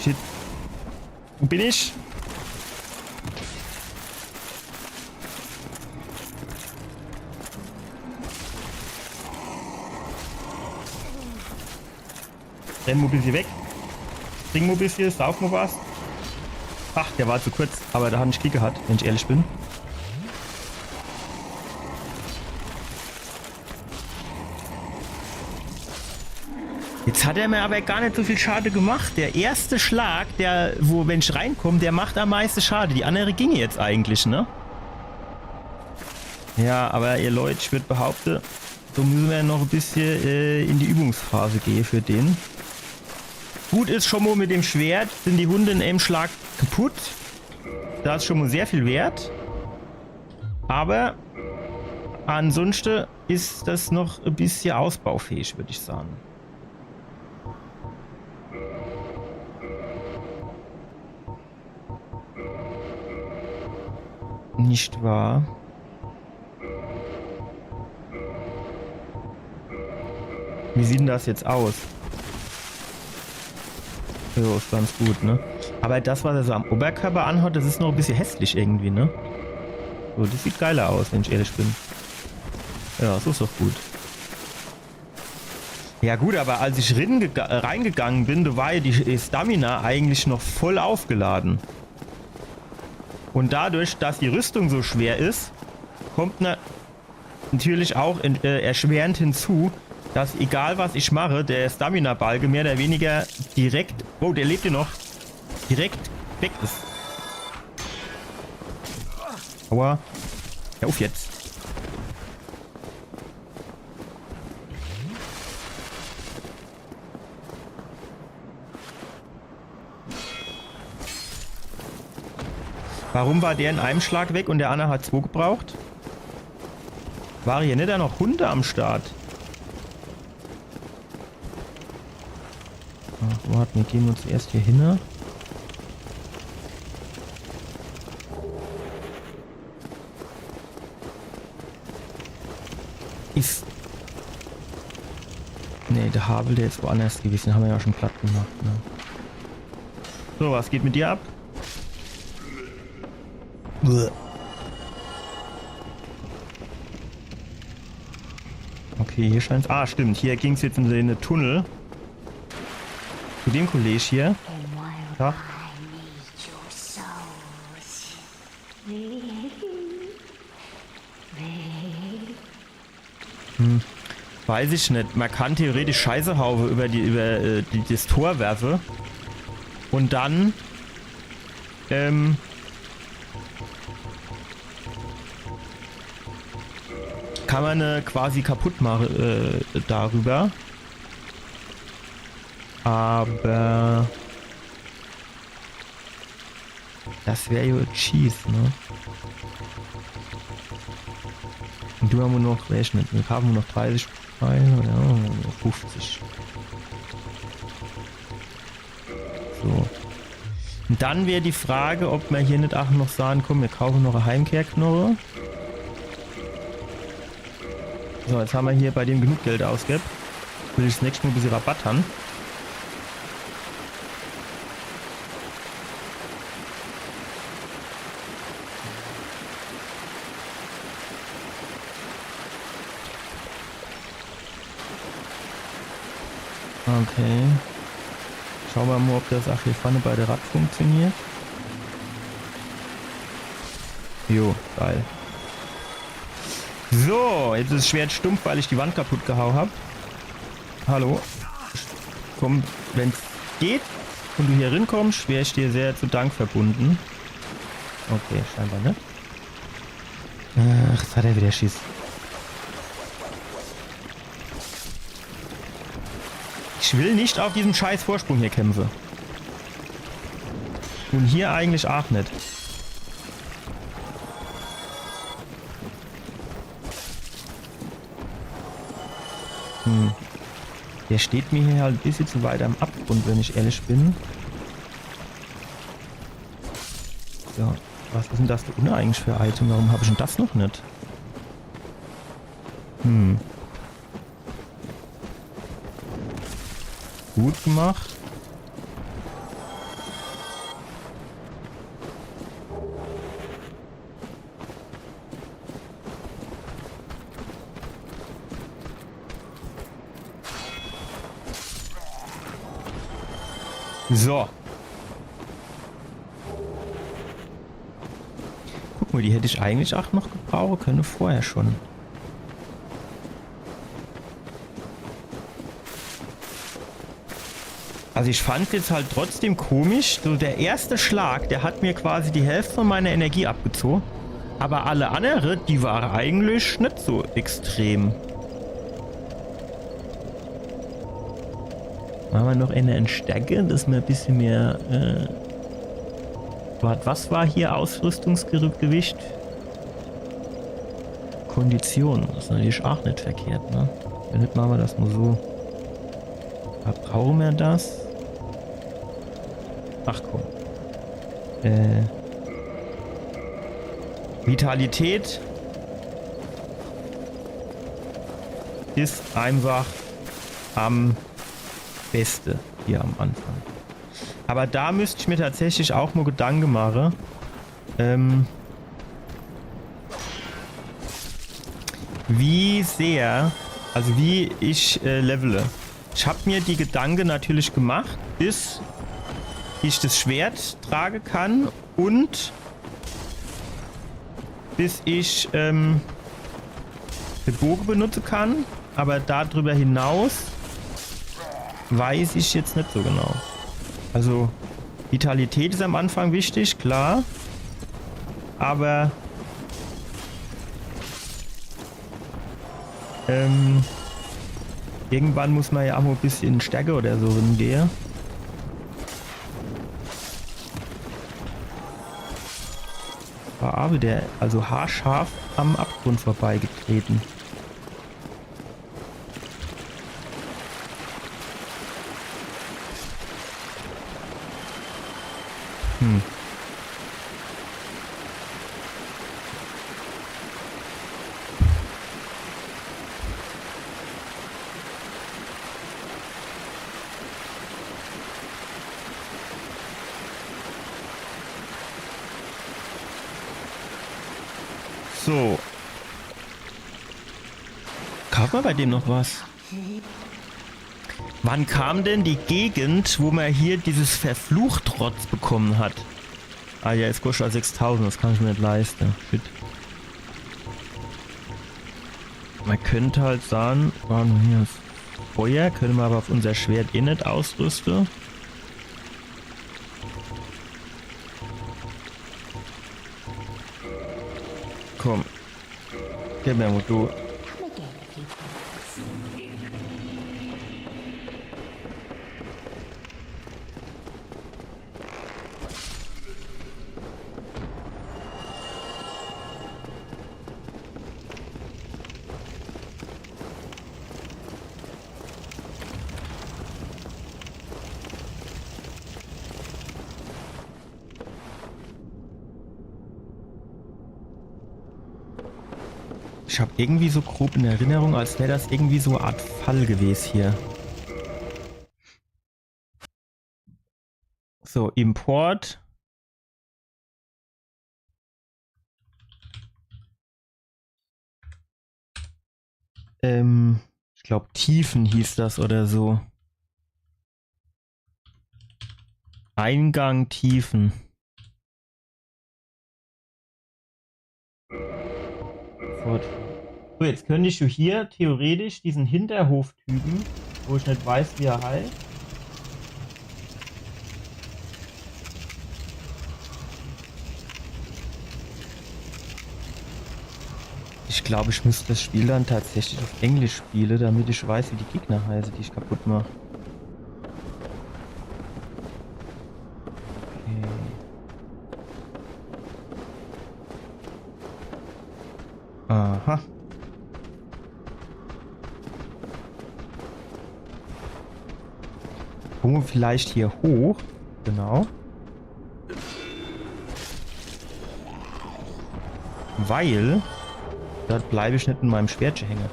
Shit. Wo bin ich? Renn mo bissje weg. Trink mo bissje, sauf mo was. Ach, der war zu kurz, aber da hat ich Glück gehabt, wenn ich ehrlich bin. Jetzt hat er mir aber gar net so viel Schade gemacht. Der erste Schlag, der, wo, wenn ich reinkomm, der macht am meiste Schade. Die andere ginge jetzt eigentlich, ne? Ja, aber ihr Leut, ich würd behaupte, so müsse mer noch e bissje, äh, in die Übungsphase gehe für den. Gut is schon mo, mit dem Schwert sin die Hunde in einem Schlag kaputt. Das is schon mo sehr viel wert. Aber ansonsten is das noch e bissje ausbaufähig, würd ich sagen. Nicht wahr? Wie sieht denn das jetzt aus? Ja, is ganz gut, ne? Aber das, was er so am Oberkörper anhat, das is noch e bissje hässlich irgendwie, ne? So, das sieht geiler aus, wenn ich ehrlich bin. Ja, so is doch gut. Ja gut, aber als ich rin gega- äh, reingegangen bin, da war ja die, die Stamina eigentlich noch voll aufgeladen. Und dadurch, dass die Rüstung so schwer is, kommt na natürlich auch in, äh, erschwerend hinzu, dass egal was ich mache, der Stamina-Balke mehr oder weniger direkt, oh, der lebt ja noch, direkt weg is. Aua. Ja, uff jetzt. Warum war der in einem Schlag weg und der andere hat zwei gebraucht? War hier net da noch Hunde am Start? Ach, wart, mir gehn mol zuerscht hier hin, ne? Is. Nee, der Havel, der is woanders gewesen. Den ham mer ja schon platt gemacht, ne? So, was geht mit dir ab? Bäh. Okay, hier scheint's. Ah, stimmt. Hier ging's jetzt in den Tunnel. Zu dem Kollege hier. Ja. Hm. Weiß ich net. Man kann theoretisch Scheißehaufe über die, über äh, die, das Tor werfe. Und dann ähm, kann man äh, quasi kaputt mache äh, darüber. Aber das wär jo Cheese, ne? Und du ham mer noch, weesch net, mir kaafe mer noch dreißig Pfeile, ja, fünfzig. So. Und dann wär die Frage, ob mer hier net ach noch sage, komm, mir kaafe noch e Heimkehrknoche. So, jetzt ham mer hier bei dem genug Geld ausgeb. Will ich 's nächscht Mol e bissje Rabatt han. Okay. Schaue mer mol, ob das ach hier vorne bei der Rad funktioniert. Jo, geil. So, jetzt is 's Schwert stumpf, weil ich die Wand kaputt gehau hab. Hallo. Komm, wenn's geht und du hier rinkommst, wär ich dir sehr zu Dank verbunden. Okay, scheinbar net. Ach, jetzt hat er wieder Schiss. Ich will nicht auf diesem scheiß Vorsprung hier kämpfen. Und hier eigentlich auch nicht. Hm. Der steht mir hier halt ein bisschen zu weit am Abgrund, wenn ich ehrlich bin. So, was ist denn das da unten eigentlich für ein Item? Warum habe ich denn das noch nicht? Hm. Gut gemacht. So. Guck mal, die hätte ich eigentlich auch noch gebrauchen können vorher schon. Also ich fand's jetzt halt trotzdem komisch, so der erste Schlag, der hat mir quasi die Hälfte von meiner Energie abgezogen, aber alle andere, die waren eigentlich nicht so extrem. Machen wir noch eine in Stärke, dass wir ein bisschen mehr, äh, wart, was war hier Ausrüstungsgewicht? Kondition, das ist natürlich auch nicht verkehrt, ne? Wenn nicht, machen wir das nur so. Da brauchen wir das. Ach komm. Äh, Vitalität ist einfach am beste hier am Anfang. Aber da müsst ich mir tatsächlich auch mo Gedanke mache, ähm, wie sehr, also wie ich äh, levele. Ich hab mir die Gedanke natürlich gemacht, bis ich das Schwert trage kann und bis ich ähm, den Boge benutze kann. Aber darüber hinaus weiß ich jetzt nicht so genau. Also Vitalität ist am Anfang wichtig, klar. Aber ähm, irgendwann muss man ja auch mal ein bisschen Stärke oder so hingehe. War aber der, also haarscharf am Abgrund vorbeigetreten. Hm. So. Kauft man bei dem noch was? Wann kam denn die Gegend, wo man hier dieses verflucht Rotz bekommen hat? Ah ja, es kostet sechstausend, das kann ich mir nicht leisten. Shit. Man könnte halt sagen, ah, hier ist Feuer, können wir aber auf unser Schwert eh nicht ausrüsten. Komm. Gib mir mal, du. Ich hab irgendwie so grob in Erinnerung, als wär das irgendwie so eine Art Fall gewesen hier. So, Import. Ähm, ich glaub, Tiefen hieß das oder so. Eingang Tiefen. Fort. So, jetzt könnte ich hier theoretisch diesen Hinterhof-Typen, wo ich nicht weiß, wie er heißt. Ich glaube, ich müsste das Spiel dann tatsächlich auf Englisch spielen, damit ich weiß, wie die Gegner heißen, die ich kaputt mache. Okay. Aha. Kommen wir vielleicht hier hoch? Genau. Weil dort bleibe ich nicht mit meinem Schwertchen hängen.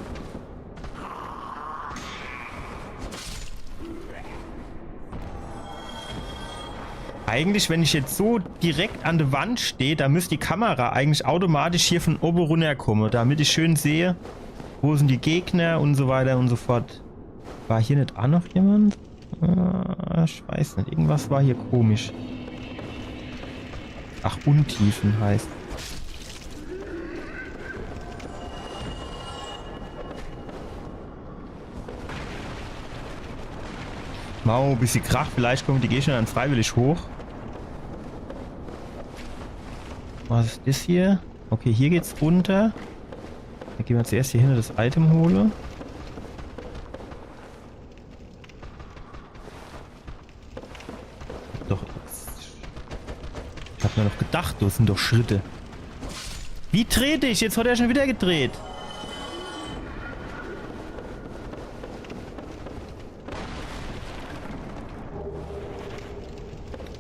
Eigentlich, wenn ich jetzt so direkt an der Wand stehe, da müsste die Kamera eigentlich automatisch hier von oben runterkommen, damit ich schön sehe, wo sind die Gegner und so weiter und so fort. War hier nicht auch noch jemand? Äh, ich weiß nicht, irgendwas war hier komisch. Ach, Untiefen heißt. Mau, bis sie kracht, vielleicht kommen die Gegner dann freiwillig hoch. Was ist das hier? Okay, hier geht's runter. Dann gehen wir zuerst hier hin und das Item hole. Doch. Ich hab mir noch gedacht, das sind doch Schritte. Wie trete ich? Jetzt hat er schon wieder gedreht.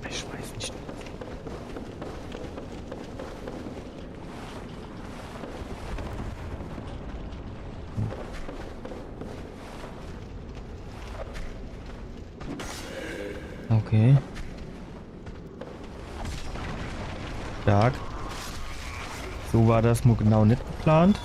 Ich weiß nicht. Okay. Stark. So war das mo genau net geplant.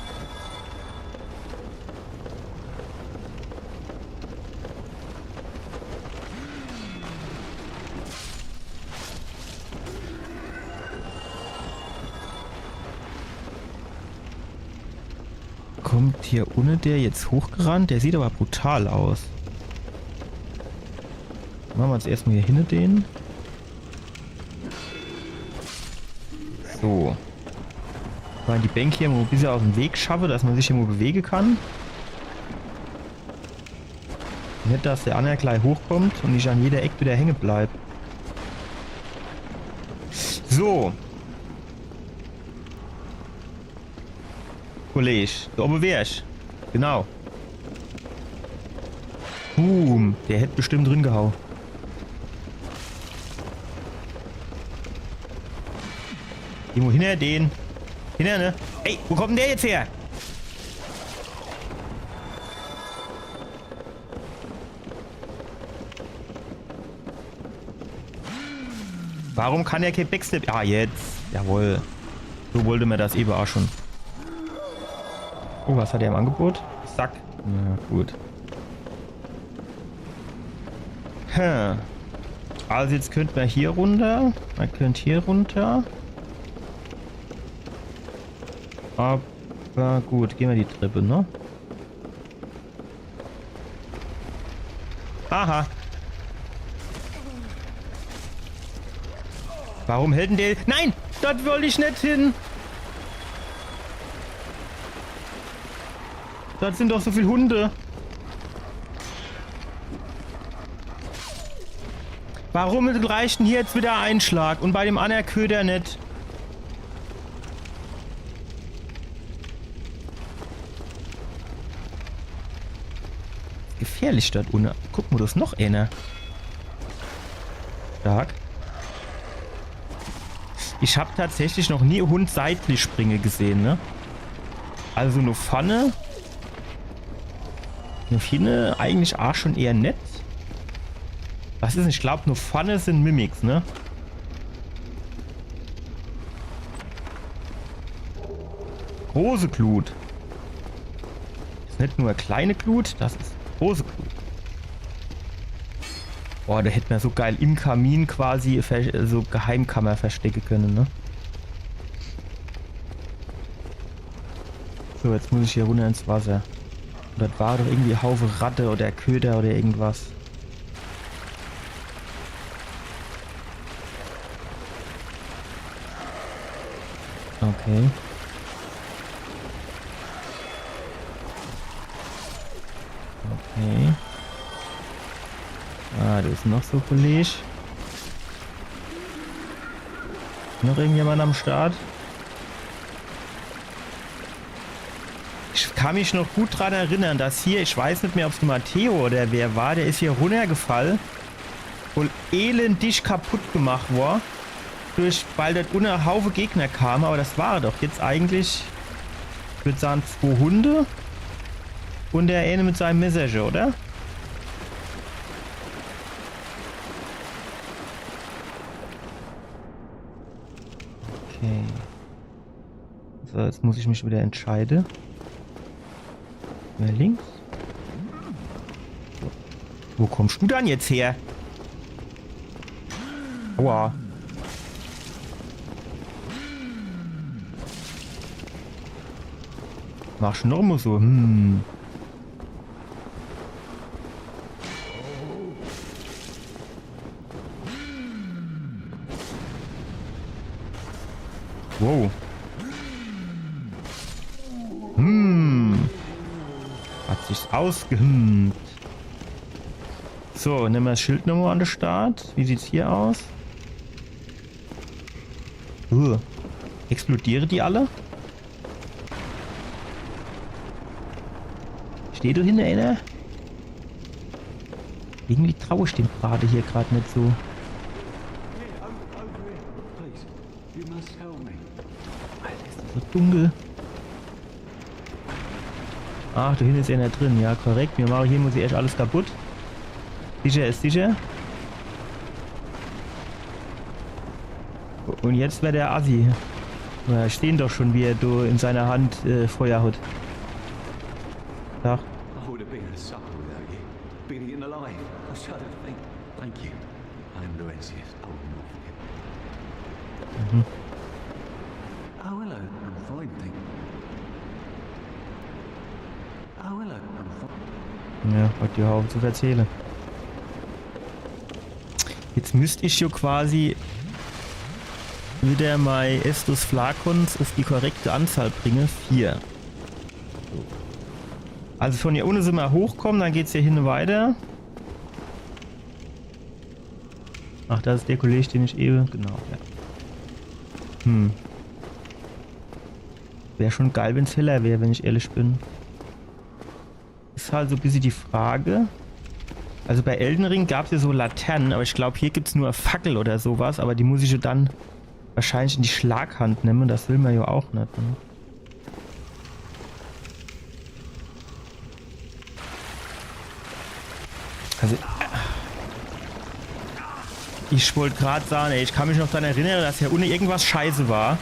Kommt hier unne der jetzt hochgerannt? Der sieht aber brutal aus. Mache mer uns erschtmo hier hinne den. So. Mol die Bänk hier mo e bissje aus em Weg schaffe, dass mer sich hier mo bewege kann. Net, dass der anner glei hochkommt un ich an jeder Eck wieder hänge bleib. So. Kollege, do owwe wär ich. Genau. Boom, der hätt bestimmt drin gehau. Irgendwo hinner den. Hinner, ne? Ey, wo kommt denn der jetzt her? Warum kann er kein Backstep? Ah, jetzt. Jawohl. So wollte mer das ewe ach schon. Oh, was hat er im Angebot? Sack. Na gut. Hm. Also jetzt könnt mer hier runter. Mer könnt hier runter. Aber gut, gehn mer die Treppe, ne? Aha. Warum hält denn der? Nein! Dort wollt ich net hin! Dort sin doch so viel Hunde. Warum reicht denn hier jetzt wieder ein Schlag und bei dem annere Köter net? Gefährlich dort unne. Guck mo, do is noch eener. Stark. Ich hab tatsächlich noch nie Hund seitlich springe gesehen, ne? Also nur vorne. Nur hinne eigentlich ach schon eher net. Was is? Ich glaub, nur vorne sin Mimics, ne? Große Glut. Is net nur kleine Glut, das is große Glut. Boah, do hätt mer so geil im Kamin quasi ver-, so Geheimkammer verstecke könne, ne? So, jetzt muss ich hier runner ins Wasser. Und dort war doch irgendwie Haufe Ratte oder Köter oder irgendwas. Okay. Okay. Ah, do is noch so Kollege. Noch irgendjemand am Start? Ich kann mich noch gut dran erinnere, dass hier, ich weiß net mehr, ob's de Matteo oder wer war, der is hier runnergefall, wohl elendig kaputt gemacht wor, durch, weil dort unne Haufe Gegner kame, aber das war doch jetzt eigentlich, ich würd sage, zwo Hunde und der ene mit seinem Messerche, oder? Okay. So, jetzt muss ich mich wieder entscheide. Mehr links. Wo kommst du dann jetzt her? Aua. Machst du noch immer so? Hm. Wow. Hm. Hat sich's ausgehmmt. So, nemme mer das Schild nochmal an de Start. Wie sieht's hier aus? Uh. Explodiere die alle? Steht do hinne eener? Irgendwie trau ich dem Brate hier grad net so. Please, you must help me. Alter, is das so dunkel. Ach, do hinne is eener drin. Ja, korrekt. Mir mache hier, muss ich echt alles kaputt. Sicher is sicher. Und jetzt wär der Assi. Na, ich seh doch schon, wie er do in seiner Hand äh, Feuer hat. Ach. I would have been a supper without you. Been eaten alive. I shudder to think. Thank you. I am Laurentius. I will not forget. Mhm. Oh, hello. I'm fine, thank you. Oh, hello. I'm fine. Ja, hat die Haufe zu erzählen. Jetzt müsst ich jo quasi wieder mei Estus Flakons auf die korrekte Anzahl bringe. Vier. So. Also von hier unne sin mer hochkomme, dann geht's hier hinne weiter. Ach, das is der Kollege, den ich ewe. Genau, ja. Hm. Wär schon geil, wenn's heller wär, wenn ich ehrlich bin. Is halt so e bissje die Frage. Also bei Elden Ring gab's ja so Laterne, aber ich glaub, hier gibt's nur Fackel oder sowas, aber die muss ich ja dann wahrscheinlich in die Schlaghand nemme. Das will mer ja auch net, ne? Also, ich wollt grad sage, ey, ich kann mich noch dran erinnere, dass hier unne irgendwas scheiße war.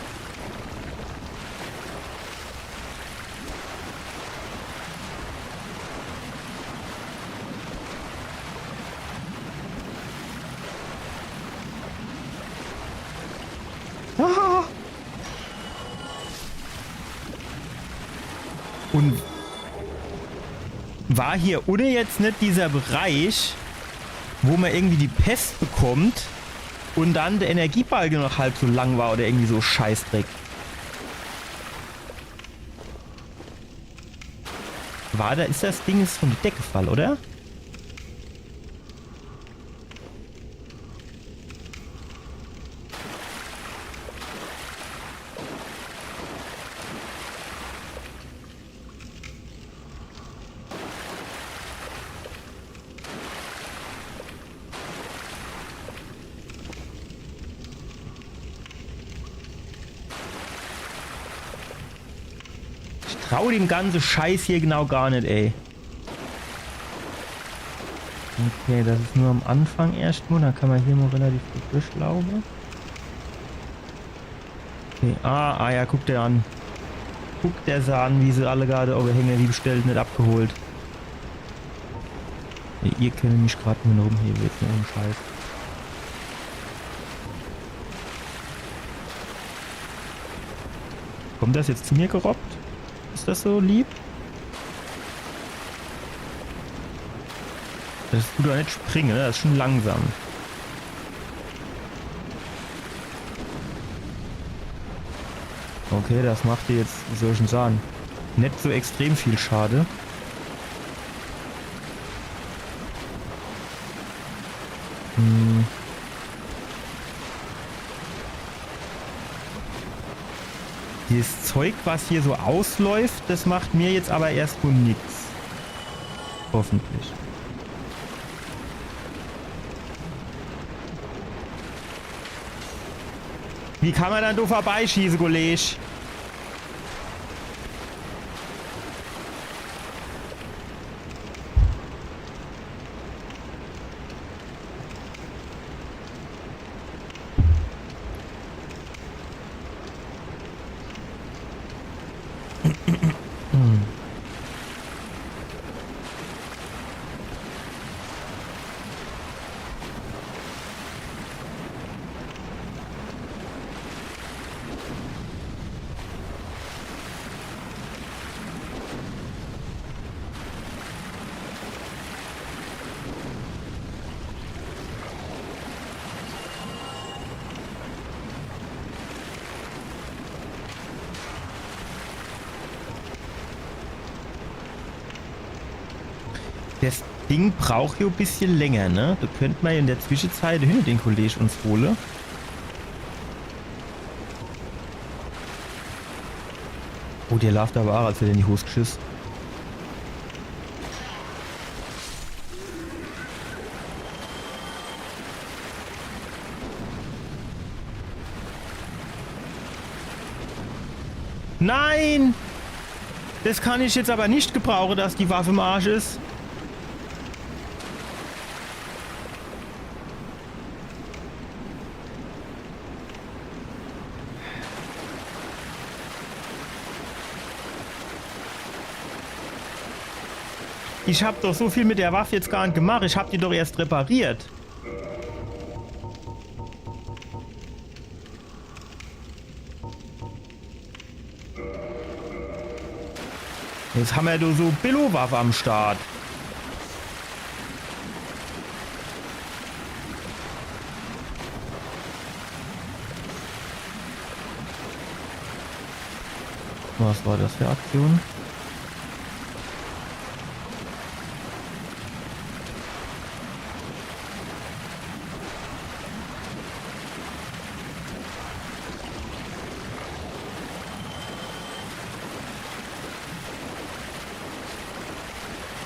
Ah! Und war hier unne jetzt net dieser Bereich, wo mer irgendwie die Pest bekommt und dann der Energiebalke noch halb so lang war oder irgendwie so Scheißdreck? War da, is das Ding jetzt von der Decke gefall, oder? Ich trau dem ganze Scheiß hier genau gar net, ey. Okay, das is nur am Anfang erscht mo. Da kann mer hier mo relativ gut durchlaufe. Okay. Ah, ah ja, guck der an. Guck der se an, wie se alle grad owwe hänge, wie bestellt, net abgeholt. Ey, ihr kenne mich grad nur rumhebe, jetzt mo ohne Scheiß. Kommt das jetzt zu mir gerobbt? Is das so lieb? Das tut doch net springe, ne? Das is schon langsam. Okay, das macht dir jetzt, wie soll ich denn sage, net so extrem viel Schade. Hm. Dieses Zeug, was hier so ausläuft, das macht mir jetzt aber erscht mo nix. Hoffentlich. Wie kann mer dann do vorbeischieße, Kollege? Das Ding braucht jo e bissje länger, ne? Do könnt mer in der Zwischenzeit hinne den Kollege uns hole. Oh, der laaft aber auch, als hätt er in die Hos geschiss. Nein! Das kann ich jetzt aber net gebrauche, dass die Waff im Arsch is. Ich hab doch so viel mit der Waffe jetzt gar net gemacht. Ich hab die doch erst repariert. Jetzt hammer do so Billo-Waffe am Start. Was war das für Aktion?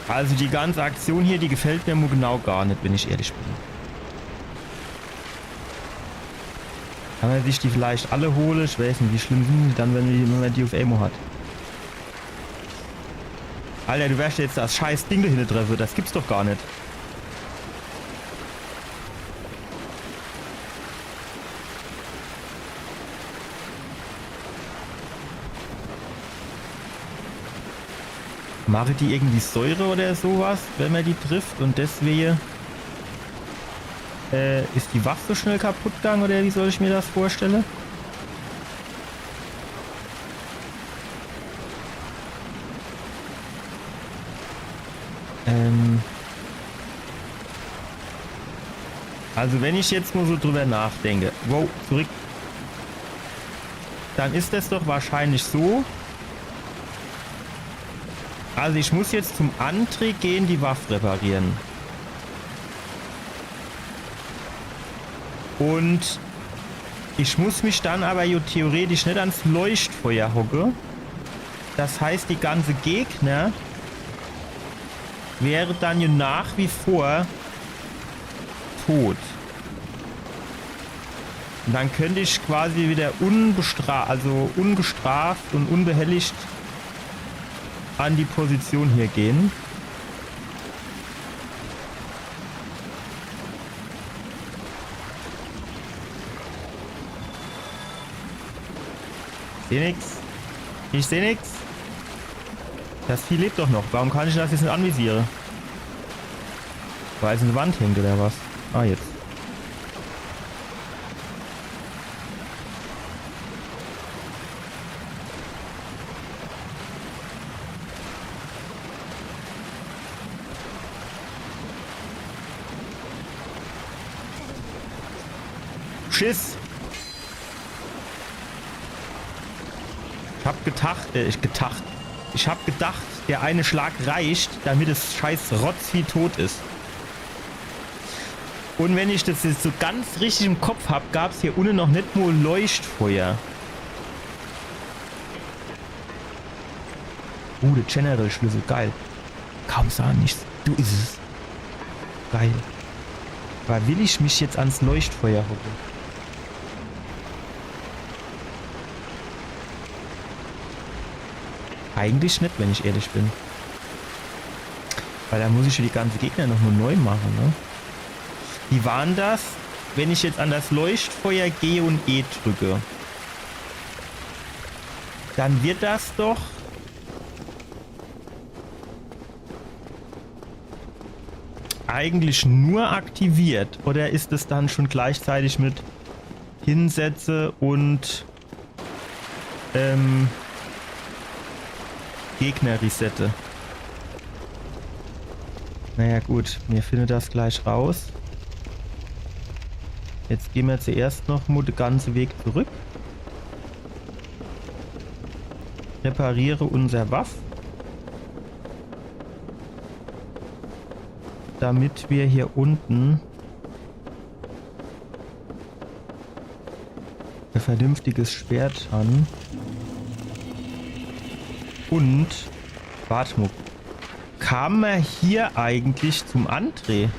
Also die ganze Aktion hier, die gefällt mir mo genau gar net, wenn ich ehrlich bin. Kann man sich die vielleicht alle hole? Ich weiß net, wie schlimm sin die dann, wenn, die, wenn man die uff emo hat? Alter, du wärst jetzt das scheiß Ding do hinne treffe. Das gibt's doch gar net. Mache die irgendwie Säure oder so was, wenn man die trifft? Und deswege, äh, is die Waffe so schnell kaputt gegangen, oder wie soll ich mir das vorstelle? Ähm. Also wenn ich jetzt mo so drüber nachdenke, wow, zurück, dann is das doch wahrscheinlich so. Also ich muss jetzt zum André gehen, die Waffe reparieren. Und ich muss mich dann aber jo theoretisch net ans Leuchtfeuer hocke. Das heißt, die ganze Gegner wäre dann jo nach wie vor tot. Und dann könnt ich quasi wieder unbestra-, also ungestraft und unbehelligt an die Position hier gehen. Seh nix. Ich seh nix. Das Vieh lebt doch noch. Warum kann ich das jetzt net anvisiere? Weil es in der Wand hängt oder was? Ah, jetzt. Schiss. Ich hab getacht, äh, ich getacht. Ich hab gedacht, der eine Schlag reicht, damit das scheiß Rotzvieh tot is. Und wenn ich das jetzt so ganz richtig im Kopf hab, gab's hier unne noch net mo Leuchtfeuer. Uh, der General-Schlüssel, geil. Kaum sah nichts. Du is es. Geil. Aber will ich mich jetzt ans Leuchtfeuer hocke? Eigentlich net, wenn ich ehrlich bin. Weil da muss ich jo die ganze Gegner noch mo neu mache, ne? Wie war'n das, wenn ich jetzt an das Leuchtfeuer gehe und E drücke? Dann wird das doch eigentlich nur aktiviert, oder is es dann schon gleichzeitig mit Hinsetze und, ähm, Gegner resette? Naja gut, mir finne das gleich raus. Jetzt gehn mir zuerst noch mo de ganze Weg zurück. Repariere unser Waff. Damit wir hier unten e vernünftiges Schwert han. Und, wart mo, kam mer hier eigentlich zum André?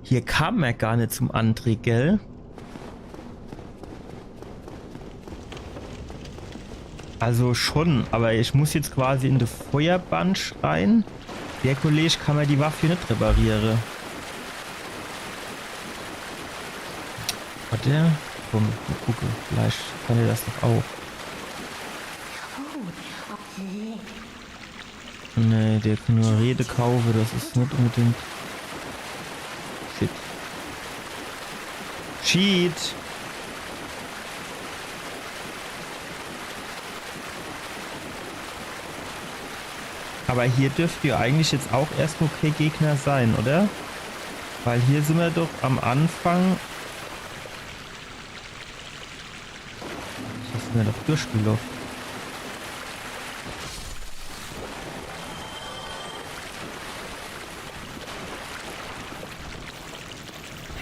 Hier kam mer gar net zum André, gell? Also schon, aber ich muss jetzt quasi in de Feuerband rein. Der Kollege kann mer die Waffe net repariere. Hat der? Komm, mo gucke. Vielleicht kann er das doch auch. Der kann nur Rede kaufe, das is net unbedingt. Shit. Shit. Aber hier dürft jo eigentlich jetzt auch erstmal kee Gegner sein, oder? Weil hier sin mer doch am Anfang. Hier sin mer doch durchgelaufe.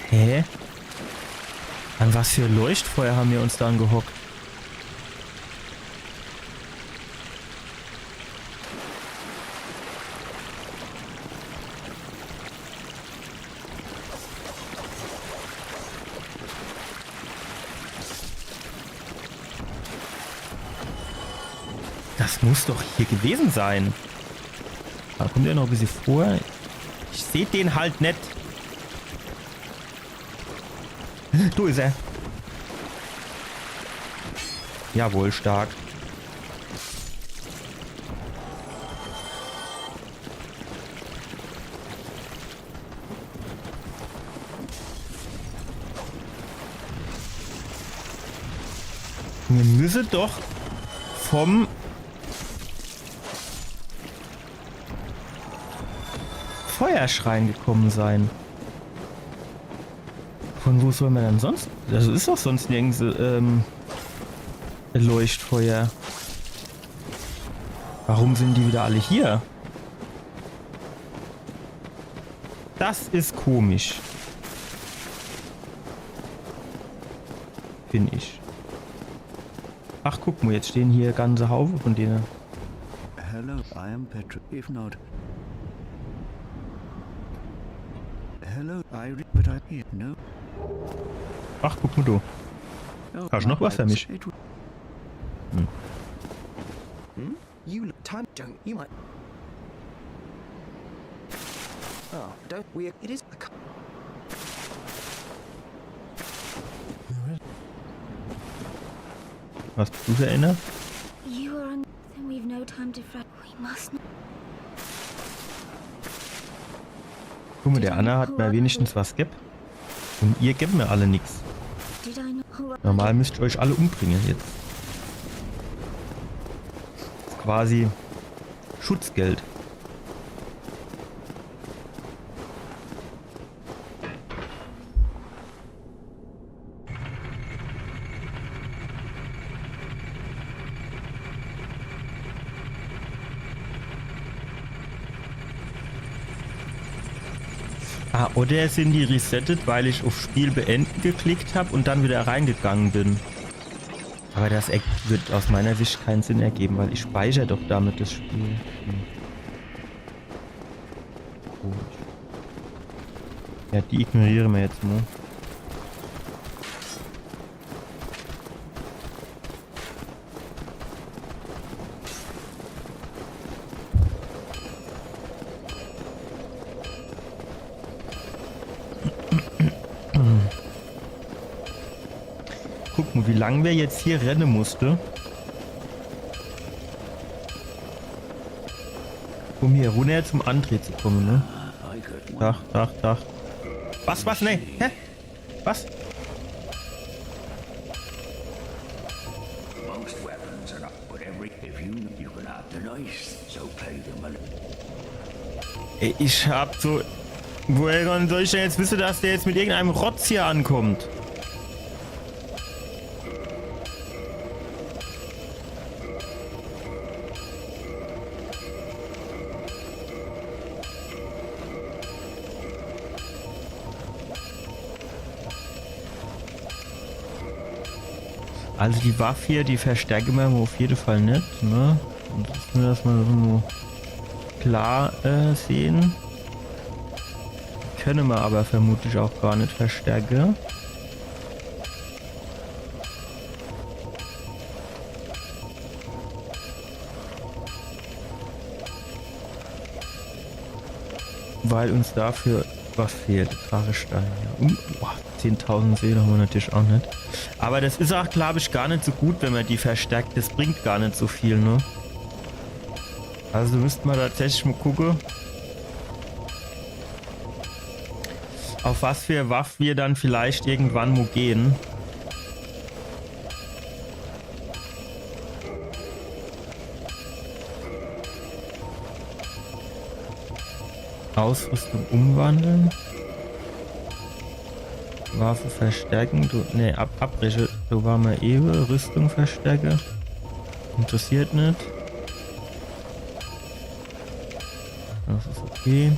Hä? An was für Leuchtfeuer ham mer uns dann gehockt? Das muss doch hier gewesen sein. Da kommt er noch e bissje vor. Ich seh den halt net. Do is er. Jawohl, stark. Mir müsse doch vom Feuerschrein gekommen sein. Von wo soll mer dann sonst? Also is doch sonst nirgends, ähm, e Leuchtfeuer. Warum sin die wieder alle hier? Das is komisch. Find ich. Ach, guck mal, jetzt stehen hier ganze Haufe von denen. Hello, I am Petra. If not. Hello, I re-, but I hear no. Ach, guck mal du. Oh, hast du noch was für mich? Hm. Hmm? You look time don't you might. Oh, don't we it is a co- Was bist du für einer? You are on. Then we've no time to fret. We must not. Guck mal, der Anna hat mir wenigstens was geb. Und ihr gebt mir alle nix. Did I not? Normal müsst ich euch alle umbringen jetzt. Das ist quasi Schutzgeld. Ah, oder sind die resettet, weil ich auf Spiel beenden geklickt hab und dann wieder reingegangen bin? Aber das erg-, wird aus meiner Sicht keinen Sinn ergeben, weil ich speicher doch damit das Spiel. Hm. Gut. Ja, die ignorieren wir jetzt mal. Guck mal, wie lang wir jetzt hier rennen mussten, um hier runter zum André zu kommen, ne? Dach, dach, dach. Was, was? Nee, hä? Was? Most weapons are not, but every, if you, you can have the nice, so pay them a li- Ey, ich hab so, woher soll ich denn jetzt wissen, dass der jetzt mit irgendeinem Rotz hier ankommt? Also die Waffe hier, die verstärke mer auf jeden Fall net, ne? Und das müssen wir erstmal so klar, äh, sehen. Können wir aber vermutlich auch gar net verstärken. Weil uns dafür was fehlt. Drachestein, ja. Um, boah, zehntausend Seele haben wir natürlich auch net. Aber das ist auch, glaub ich, gar net so gut, wenn man die verstärkt. Das bringt gar net so viel, ne? Also müsst mer tatsächlich mo gucke, auf was für Waff mer dann vielleicht irgendwann mo gehen. Ausrüstung umwandeln. Waffe verstärken. Du, nee, ab, abbreche. Do war mer ewe. Rüstung verstärke. Interessiert net. Das is okay.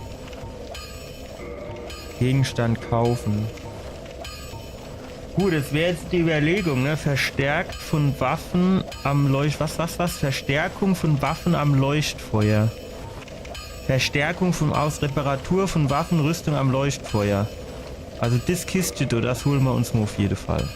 Gegenstand kaufen. Gut, es wär jetzt die Überlegung, ne? Verstärkt von Waffen am Leucht-, was, was, was? Verstärkung von Waffen am Leuchtfeuer. Verstärkung von, aus Reparatur von Waffen, Rüstung am Leuchtfeuer. Also das Kistche do, das hole mer uns mo auf jede Fall.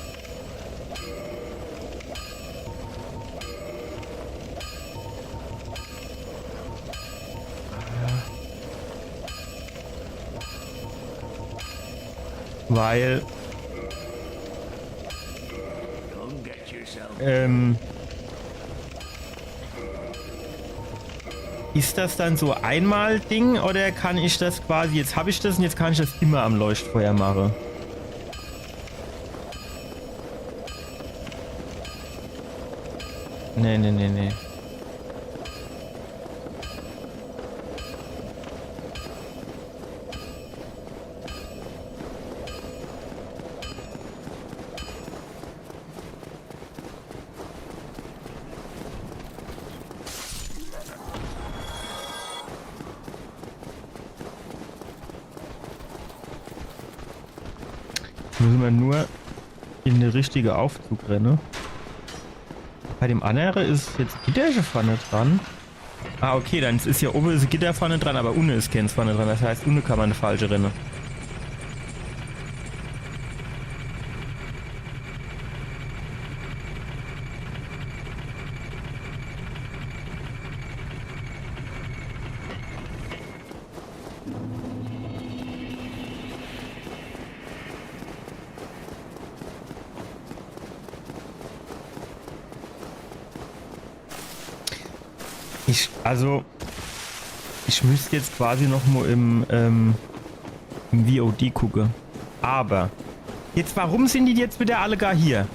Weil Ähm, is das dann so einmal Ding oder kann ich das quasi, jetzt hab ich das und jetzt kann ich das immer am Leuchtfeuer mache? Nee, nee, nee, nee. Müsse mer nur in de richtige Aufzug renne. Bei dem annere is jetzt Gitterche vorne dran. Ah, okay, dann is jo owwe is e Gitter vorne dran, awwer unne is keens vorne dran. Das heißt, unne kann mer in de falsche renne. Ich, also, ich müsst jetzt quasi noch mo im, ähm, im V O D gucke. Awwer jetzt, warum sin die jetzt widder alle gar hier?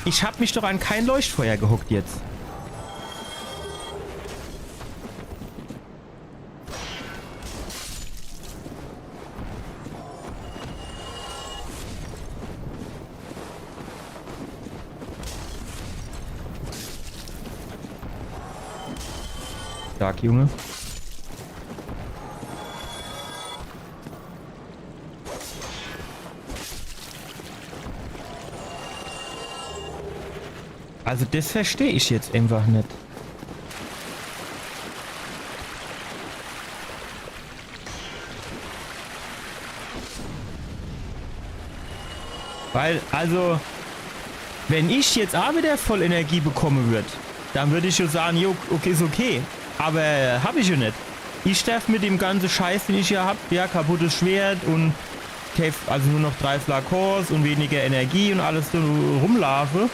Ich hab mich doch an kein Leuchtfeuer gehockt jetzt. Stark, Junge. Also das versteh ich jetzt einfach net. Weil, also, wenn ich jetzt aa widder voll Energie bekomme würd, dann würd ich jo sage, jo, okay, is okay. Awwer hab ich jo net. Ich derf mit dem ganze Scheiß, den ich hier hab, ja, kaputtes Schwert und Käf-, also nur noch drei Flakons und weniger Energie und alles so rumlaafe.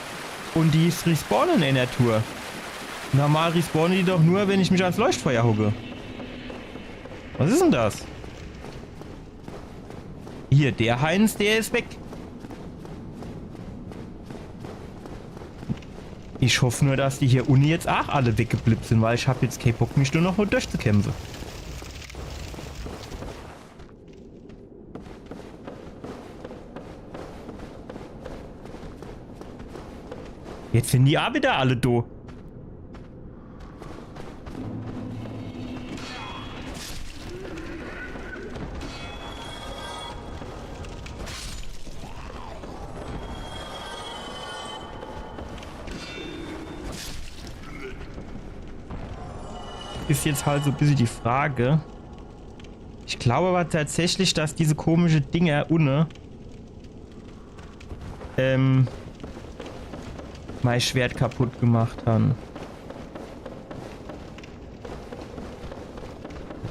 Und die respawnen in de Natur. Normal respawnen die doch nur, wenn ich mich ans Leuchtfeuer hocke. Was is denn das? Hier, der Heinz, der is weg. Ich hoff nur, dass die hier unne jetzt aach alle weggebliewe sin, weil ich hab jetzt kee Bock, mich do noch mo durchzukämpfe. Jetzt sin die aa widder alle do. Is jetzt halt so bissje die Frage. Ich glaub awwer tatsächlich, dass diese komische Dinger unne ähm, mei Schwert kaputt gemacht han.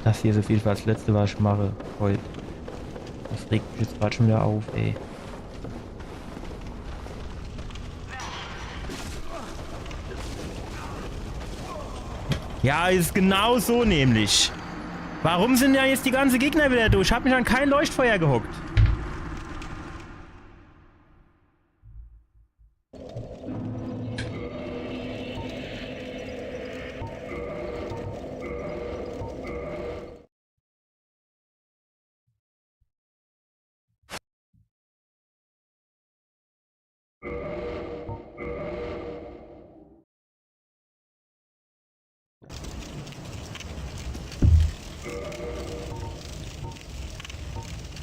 Das hier is uff jeden Fall das letzte, was ich mache heut. Das regt mich jetzt grad schon widder uff, ey. Ja, is genau so nämlich. Warum sin do jetzt die ganze Gegner wieder do? Ich hab mich an kein Leuchtfeuer gehockt.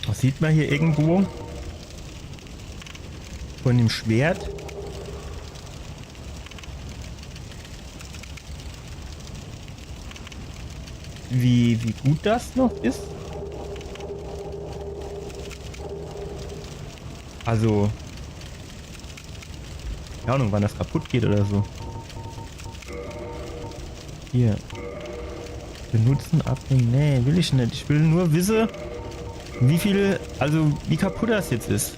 Was sieht ma hier irgendwo? Von dem Schwert? Wie, wie gut das noch is? Also, keine Ahnung, wann das kaputt geht oder so. Hier. Benutzen, ablegen. Nee, will ich net. Ich will nur wisse, wie viel, also wie kaputt das jetzt is.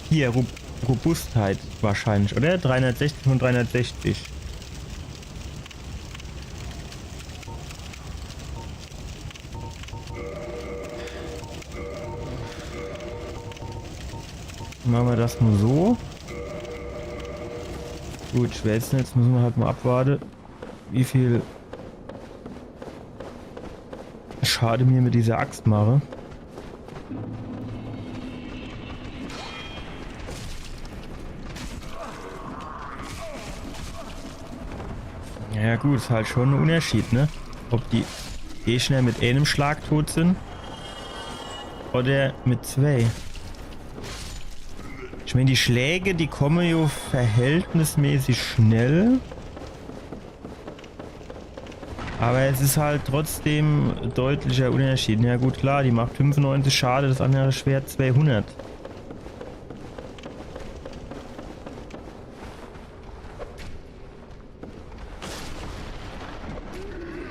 Hier, Rob Robustheit wahrscheinlich, oder? Dreihundertsechzig von dreihundertsechzig. Mache ma das mo so. Gut, Schmelzen, jetzt müsse ma halt mo abwarte, wie viel Schade mir mit dieser Axt mache. Ja gut, is halt schon en Unterschied, ne? Ob die Gegner mit einem Schlag tot sin oder mit zwei. Ich mein, die Schläge, die komme jo verhältnismäßig schnell. Aber es is halt trotzdem deutlicher Unterschied. Ja gut, klar, die macht fünfundneunzig Schade, das andere Schwert zweihundert.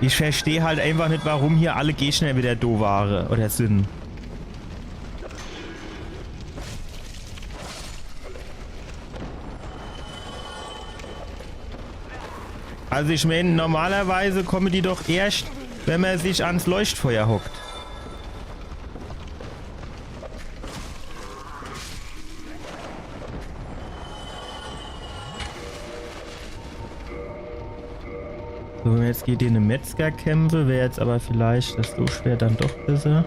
Ich versteh halt einfach net, warum hier alle Gegner wieder do ware oder sin. Also ich mein, normalerweise komme die doch erscht, wenn ma sich ans Leuchtfeuer hockt. So, wenn ma jetzt gege den Metzger kämpfe, wär jetzt aber vielleicht das Leuchtschwert dann doch besser.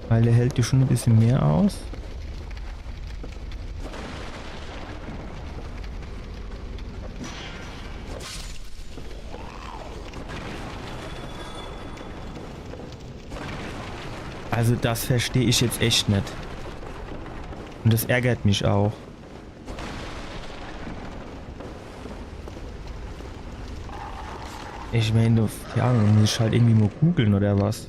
Weil der hält die schon e bissche mehr aus. Also das versteh ich jetzt echt net. Und das ärgert mich auch. Ich mein, du, keine Ahnung, muss ich halt irgendwie mo google oder was?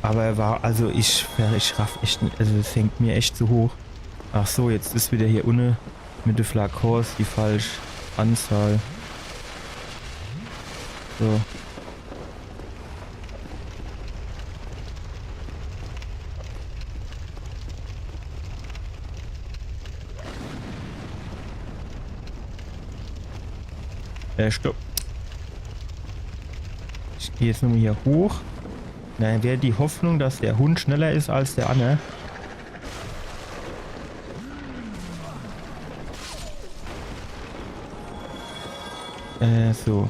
Aber er war, also ich, ja, ich raff echt net, also das hängt mir echt zu hoch. Ach so, jetzt is wieder hier unne mit de Flakons die falsch Anzahl. So. Äh, stopp. Ich geh jetzt nochmo hier hoch. Na, wär die Hoffnung, dass der Hund schneller is als der anner. Äh, so.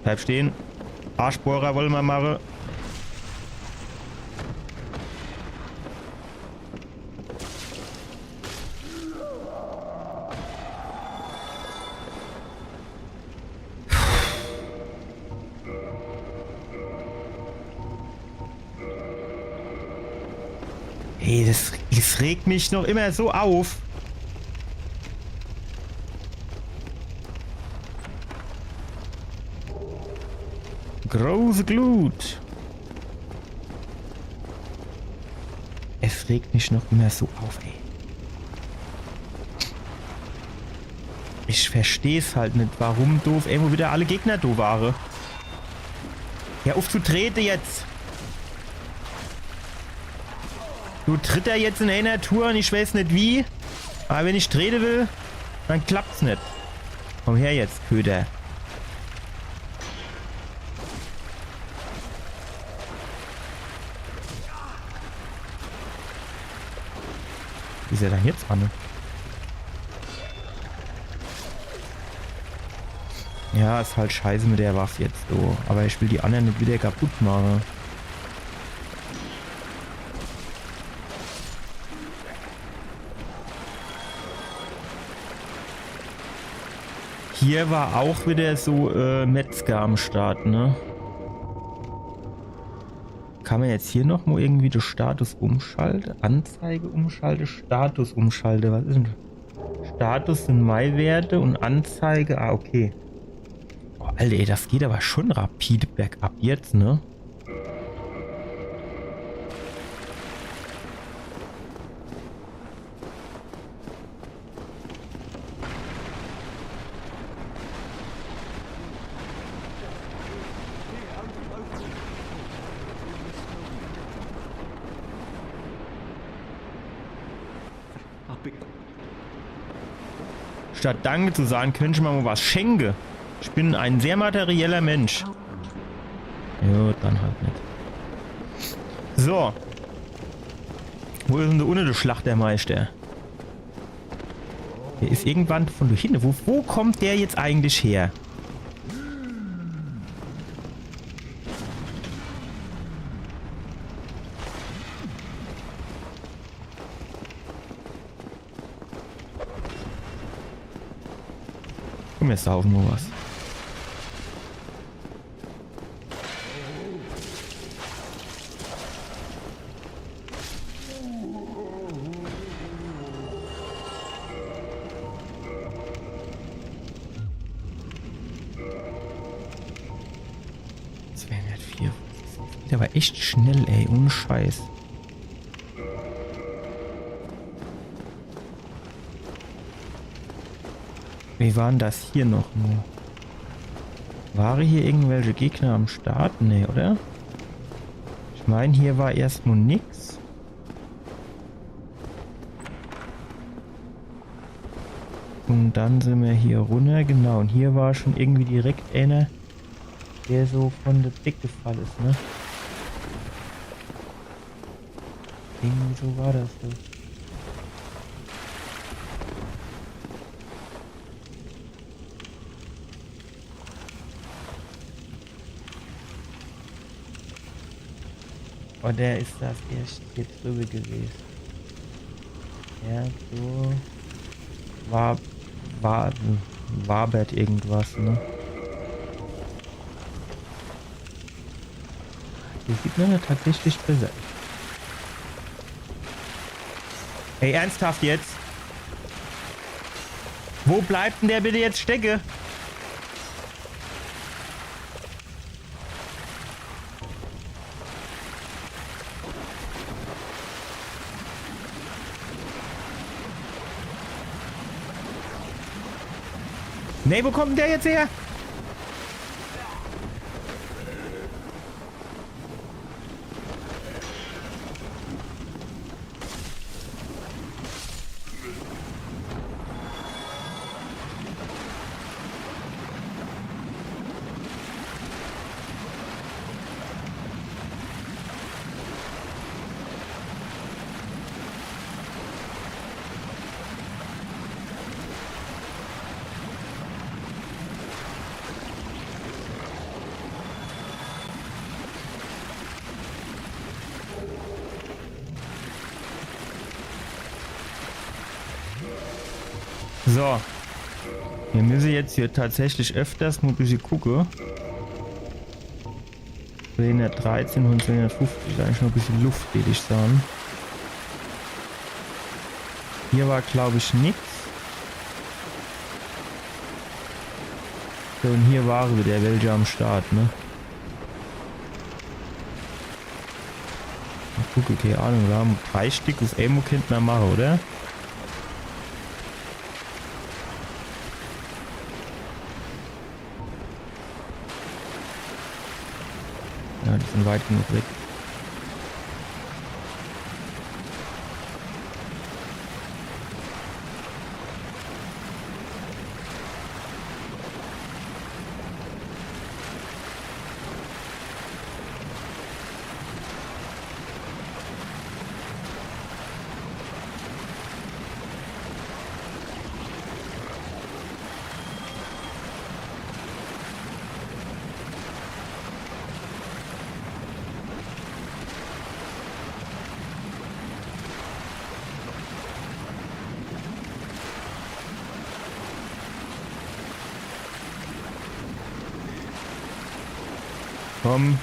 Bleib stehen. Arschbohrer wolle ma mache. Ey, das, das regt mich noch immer so auf. Große Glut. Es regt mich noch immer so auf, ey. Ich versteh's halt net, warum do uff emol wieder alle Gegner do ware. Hör uff zu trete jetzt! Du tritt do jetzt in ener Tour un ich weiß net wie. Awwer wenn ich trete will, dann klappt's net. Komm her jetzt, Köter. Wie is er dann jetzt anne? Ja, is halt scheiße mit der Waff jetzt so. Awwer ich will die annere net wieder kaputt mache. Hier war auch wieder so, äh, Metzger am Start, ne? Kann mer jetzt hier noch mo irgendwie de Status umschalte? Anzeige umschalte, Status umschalte. Was is denn? Status sin mei Werte un Anzeige. Ah, okay. Boah, Alter, ey, das geht awwer schon rapide bergab jetzt, ne? Statt Danke zu sage, könnt ich mer mo was schenke. Ich bin en sehr materieller Mensch. Jo, dann halt net. So. Wo is denn do unne de Schlachtermeister? Der is irgendwann von do hinne. Wo, wo kommt der jetzt eigentlich her? Komm, jetzt saufe mer was. Zweihundertvier. Das geht awwer echt schnell, ey. Ohne Scheiß. Wie war denn das hier noch mo? Ware hier irgendwelche Gegner am Start? Nee, oder? Ich mein, hier war erscht mo nix. Un dann sin mer hier runner, genau. Un hier war schon irgendwie direkt ener, der so von de Deck gefall is, ne? Irgendwie so war das so. Oder is das erscht hier driwwe gewest? Ja, so. War, war, wabert irgendwas, ne? Hier sieht mer jo tatsächlich besser. Ey, ernsthaft jetzt? Wo bleibt denn der bitte jetzt stecke? Nee, wo kommt denn der jetzt her? So. Mir misse jetzt hier tatsächlich öfters mo e bissje gucke. Zweihundertdreizehn von zweihundertfünfzig, do is eigentlich noch e bissje Luft, würd ich sage. Hier war, glaub ich, nix. So, un hier ware wieder welche am Start, ne? Mo gucke, kee Ahnung, mir hän drei Stick uff emol, kennt mer mache, oder? Ja, die sind weit genug weg. Komm.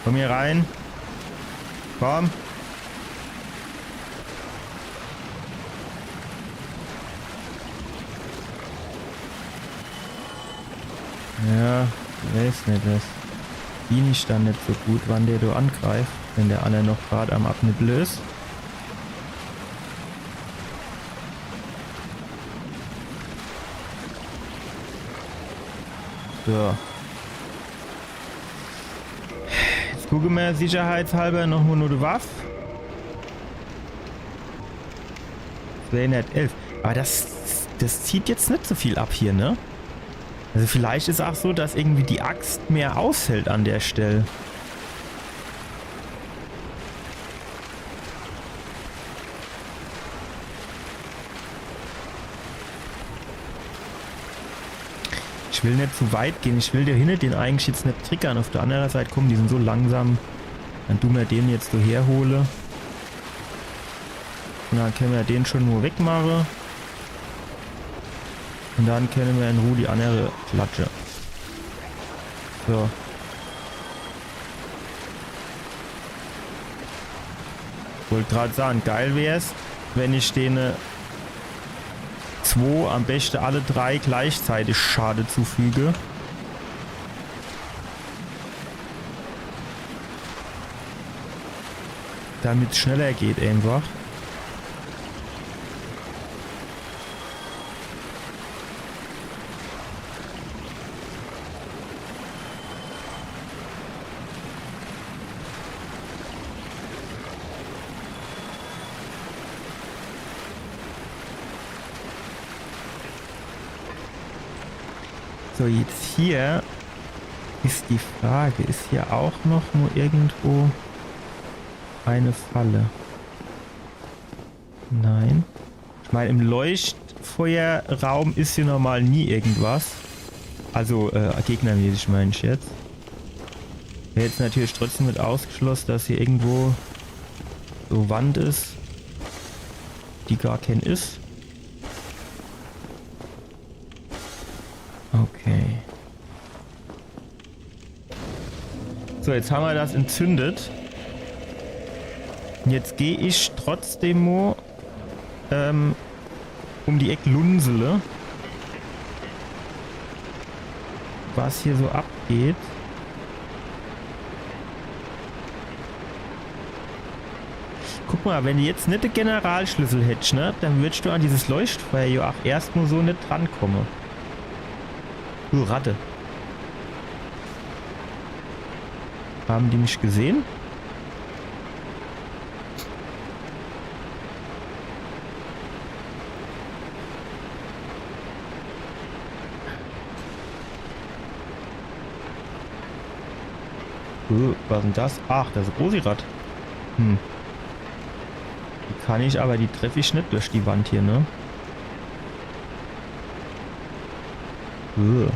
Komm hier rein. Komm. Ja, ich weiß net, das sieh ich dann net so gut, wann der do angreift, wenn der anner noch grad am Abnibbel is. So. Jetzt gucke mer sicherheitshalber noch mo no die Waff. Zweihundertelf. Aber das, das zieht jetzt net so viel ab hier, ne? Also vielleicht is auch so, dass irgendwie die Axt mehr aushält an der Stelle. Ich will net zu weit gehen. Ich will do hinne den eigentlich jetzt net triggern. Auf der anderen Seite, komm, die sind so langsam. Dann du mer den jetzt so herhole. Und dann könne mer den schon nur wegmache. Und dann könne mer in Ruhe die andere klatsche. So. Wollt grad sagen, geil wär's, wenn ich dene zwo, am beste alle drei gleichzeitig Schade zufüge. Damit's schneller geht einfach. So, jetzt hier is die Frage, is hier auch noch nur irgendwo eine Falle? Nein. Ich mein, im Leuchtfeuerraum is hier normal nie irgendwas. Also, äh, gegnermäßig mein ich jetzt. Wär jetzt natürlich trotzdem net ausgeschloss, dass hier irgendwo so Wand is, die gar kein is. Okay. So, jetzt hammer das entzündet. Und jetzt geh ich trotzdem mo, ähm, um die Eck lunsele, was hier so abgeht. Guck mo, wenn du jetzt net de Generalschlüssel hättsch, ne, dann würdsch du an dieses Leuchtfeuer jo auch erst mo so net drankomme. Du Ratte. Haben die mich gesehen? Äh, was denn das? Ach, das is Rosirat. Hm. Die kann ich, aber die treff ich net durch die Wand hier, ne? Äh.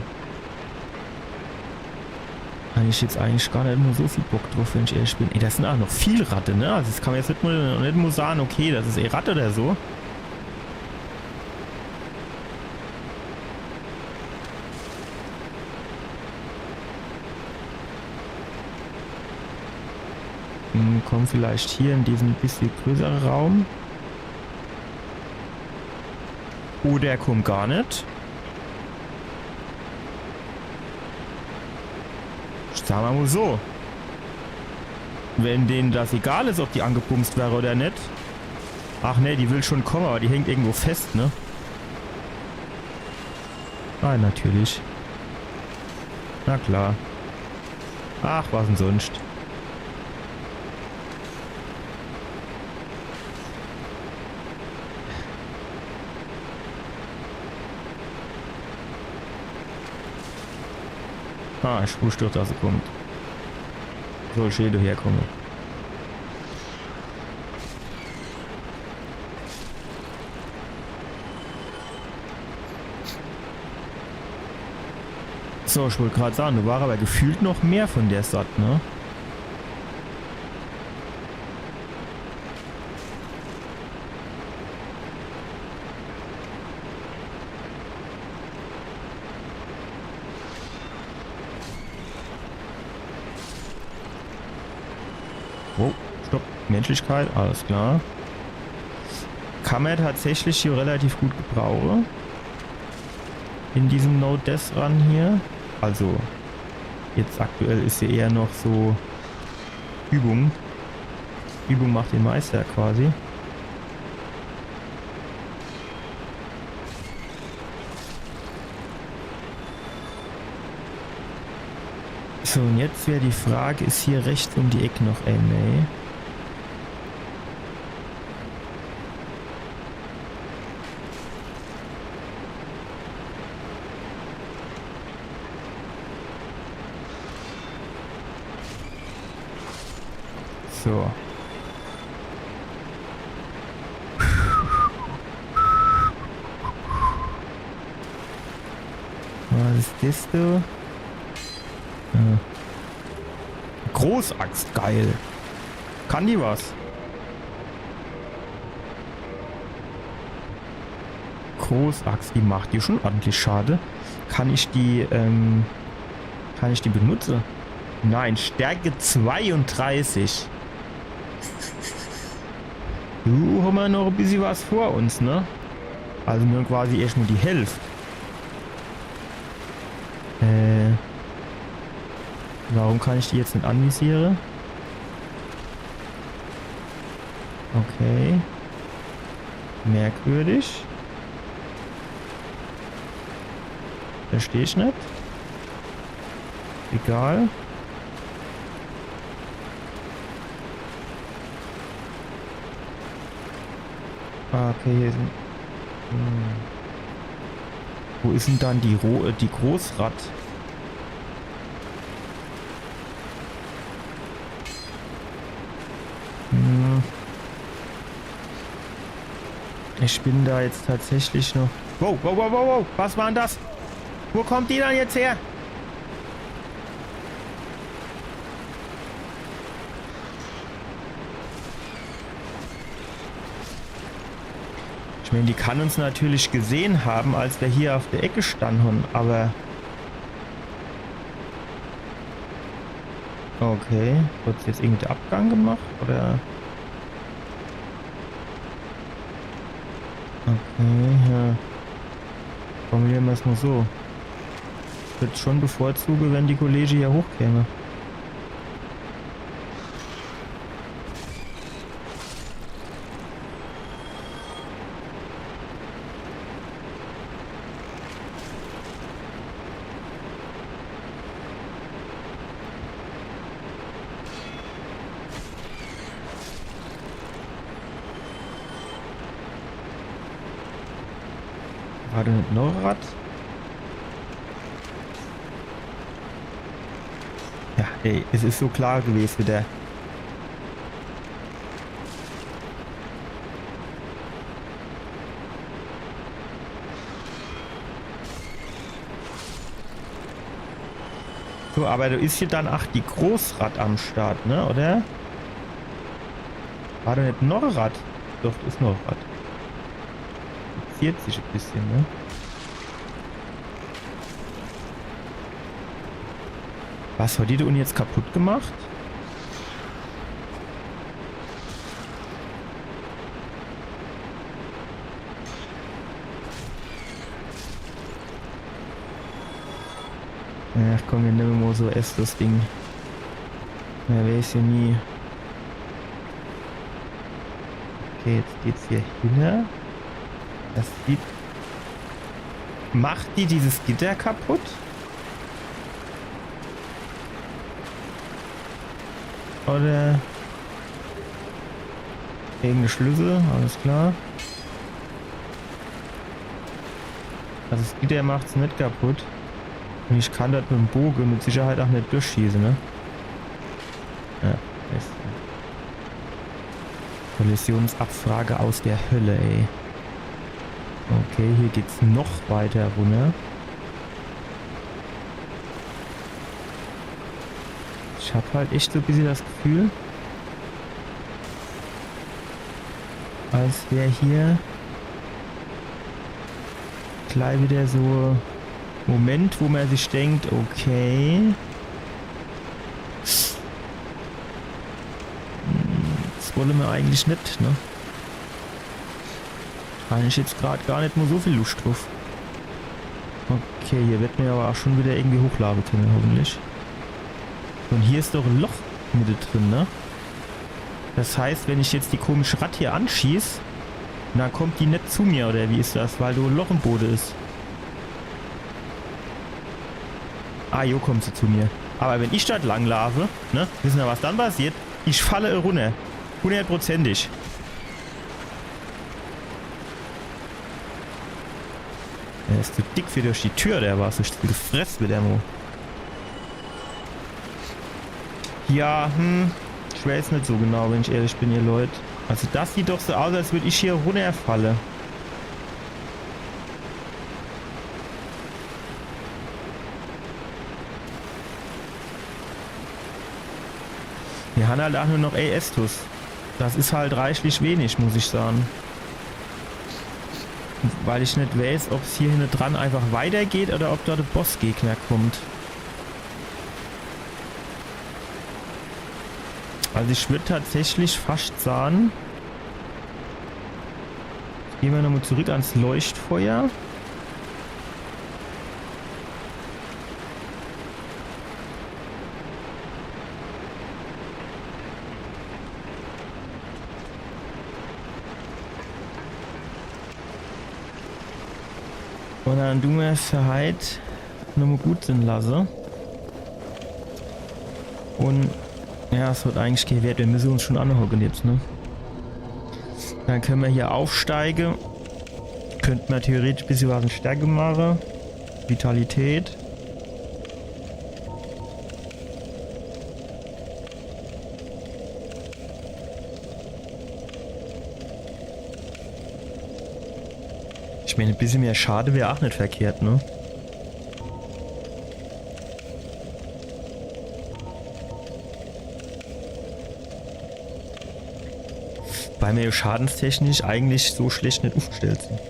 Hab ich jetzt eigentlich gar net mo so viel Bock drauf, wenn ich ehrlich bin. Ey, das sind auch noch viel Ratte, ne? Also das kann man jetzt net mo, net mo sagen, okay, das is eh Ratte oder so. Hm, komm vielleicht hier in diesen bissje größere Raum. Oder komm gar net. Sag mer mo so. Wenn denen das egal is, ob die angebumst wäre oder net. Ach nee, die will schon komme, aber die hängt irgendwo fest, ne? Ah, natürlich. Na klar. Ach, was denn sonst? Ah, ich wusst doch, dass er kommt. Soll schön daherkomme. So, ich wollt grad sage, do war awwer gefühlt noch mehr vun der Sort, ne? Oh, stopp. Menschlichkeit, alles klar. Kann mer tatsächlich hier relativ gut gebrauche. In diesem No-Death-Run hier. Also, jetzt aktuell is hier eher noch so Übung. Übung macht den Meister quasi. So, un jetzt wär die Frage, is hier rechts um die Eck noch eener? So. Was is des do? Äh. Großaxt, geil. Kann die was? Großaxt, die macht dir schon ordentlich Schade. Kann ich die, ähm, kann ich die benutze? Nein, Stärke zweiunddreißig. Do hommer noch e bissje was vor uns, ne? Also mir hän quasi erscht mol die Hälft. Äh, warum kann ich die jetzt net anvisiere? Okay. Merkwürdig. Versteh ich net. Egal. Ah, okay, hier sin, hm. Wo is denn dann die Ro-, äh, die Großratt? Hm. Ich bin do jetzt tatsächlich noch. Wow, wow, wow, wow, wow. Was war denn das? Wo kommt die dann jetzt her? Ich mein, die kann uns natürlich gesehn hawwe, als mer hier uff de Eck gestann hän, awwer. Okay, hot se jetzt irgendwie de Abgang gemacht, oder? Okay, ja. Formuliere mer's mol so. Ich würd's schon bevorzuge, wenn die Kollege hier hochkäme. War do net noch e Ratt? Ja, ey, es is so klar gewese widder. So, awwer do is jo dann ach die Großratt am Start, ne, oder? War do net noch e Ratt? Doch, do is noch e Ratt. Verzieht sich e bissje, ne? Was, hot die do unne jetzt kaputt gemacht? Ach komm, mir nemme mol so Estus-Ding. Mer weeß jo nie. Okay, jetzt geht's hier hin. Das sieht. Macht die dieses Gitter kaputt? Oder irgendein Schlüssel, alles klar. Also das Gitter macht's net kaputt. Und ich kann dort mit dem Boge mit Sicherheit auch net durchschießen, ne? Ja, ist. Kollisionsabfrage aus der Hölle, ey. Okay, hier geht's noch weiter runter. Ich hab halt echt so ein bisschen das Gefühl, als wär hier gleich wieder so Moment, wo man sich denkt, okay, hm, das wolle mir eigentlich net, ne? Hab ich jetzt grad gar net mal so viel Lust drauf. Okay, hier wird mir aber auch schon wieder irgendwie hochlade können, hoffentlich. Und hier ist doch ein Loch mitte drin, ne? Das heißt, wenn ich jetzt die komische Ratt hier anschieß, dann kommt die net zu mir, oder wie ist das? Weil do ein Loch im Boden ist. Ah, jo, kommt sie zu mir. Aber wenn ich dort lang laufe, ne, wissen wir, was dann passiert? Ich falle runter. Hundertprozentig. Er ist zu dick für durch die Tür, der war so viel gefressen mit der Mo. Ja, hm, ich weiß net so genau, wenn ich ehrlich bin, ihr Leute. Also das sieht doch so aus, als würd ich hier runterfalle. Wir haben halt auch nur noch A S Tus. Das ist halt reichlich wenig, muss ich sagen. Weil ich net weiß, ob's hier hinne dran einfach weitergeht oder ob dort der Bossgegner kommt. Also ich würd tatsächlich fast sagen, gehen wir nochmal zurück ans Leuchtfeuer. Und dann du mir es halt nochmal gut sein lasse. Und ja, es wird eigentlich gewährt, wir müssen uns schon anhocken jetzt, ne? Dann können wir hier aufsteigen. Könnte man theoretisch ein bisschen was in Stärke machen. Vitalität. Ich meine, ein bisschen mehr Schade wäre auch nicht verkehrt, ne? Weil wir ja schadenstechnisch eigentlich so schlecht nicht aufgestellt sind.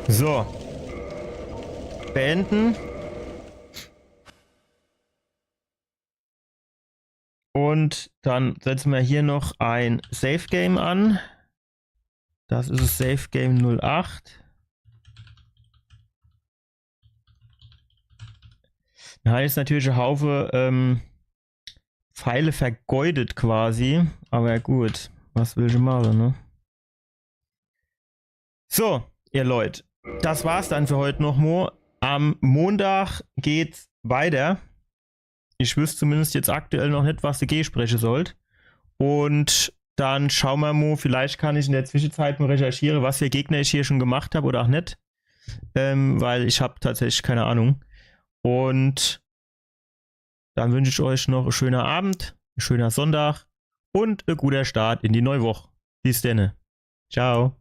So. Beenden. Und dann setzen wir hier noch ein Save Game an. Das ist das Save Game null acht. Da hat jetzt natürlich ein Haufe ähm, Pfeile vergeudet quasi. Aber ja gut, was will ich machen, ne? So, ihr Leute, das war's dann für heute noch mo. Am Montag geht's weiter. Ich wüsste zumindest jetzt aktuell noch nicht, was dagegen sprechen sollt. Und dann schauen wir mal, vielleicht kann ich in der Zwischenzeit mal recherchieren, was für Gegner ich hier schon gemacht habe oder auch nicht. Ähm, weil ich habe tatsächlich keine Ahnung. Und dann wünsche ich euch noch einen schönen Abend, einen schönen Sonntag und einen guten Start in die neue Woche. Bis dann. Ciao.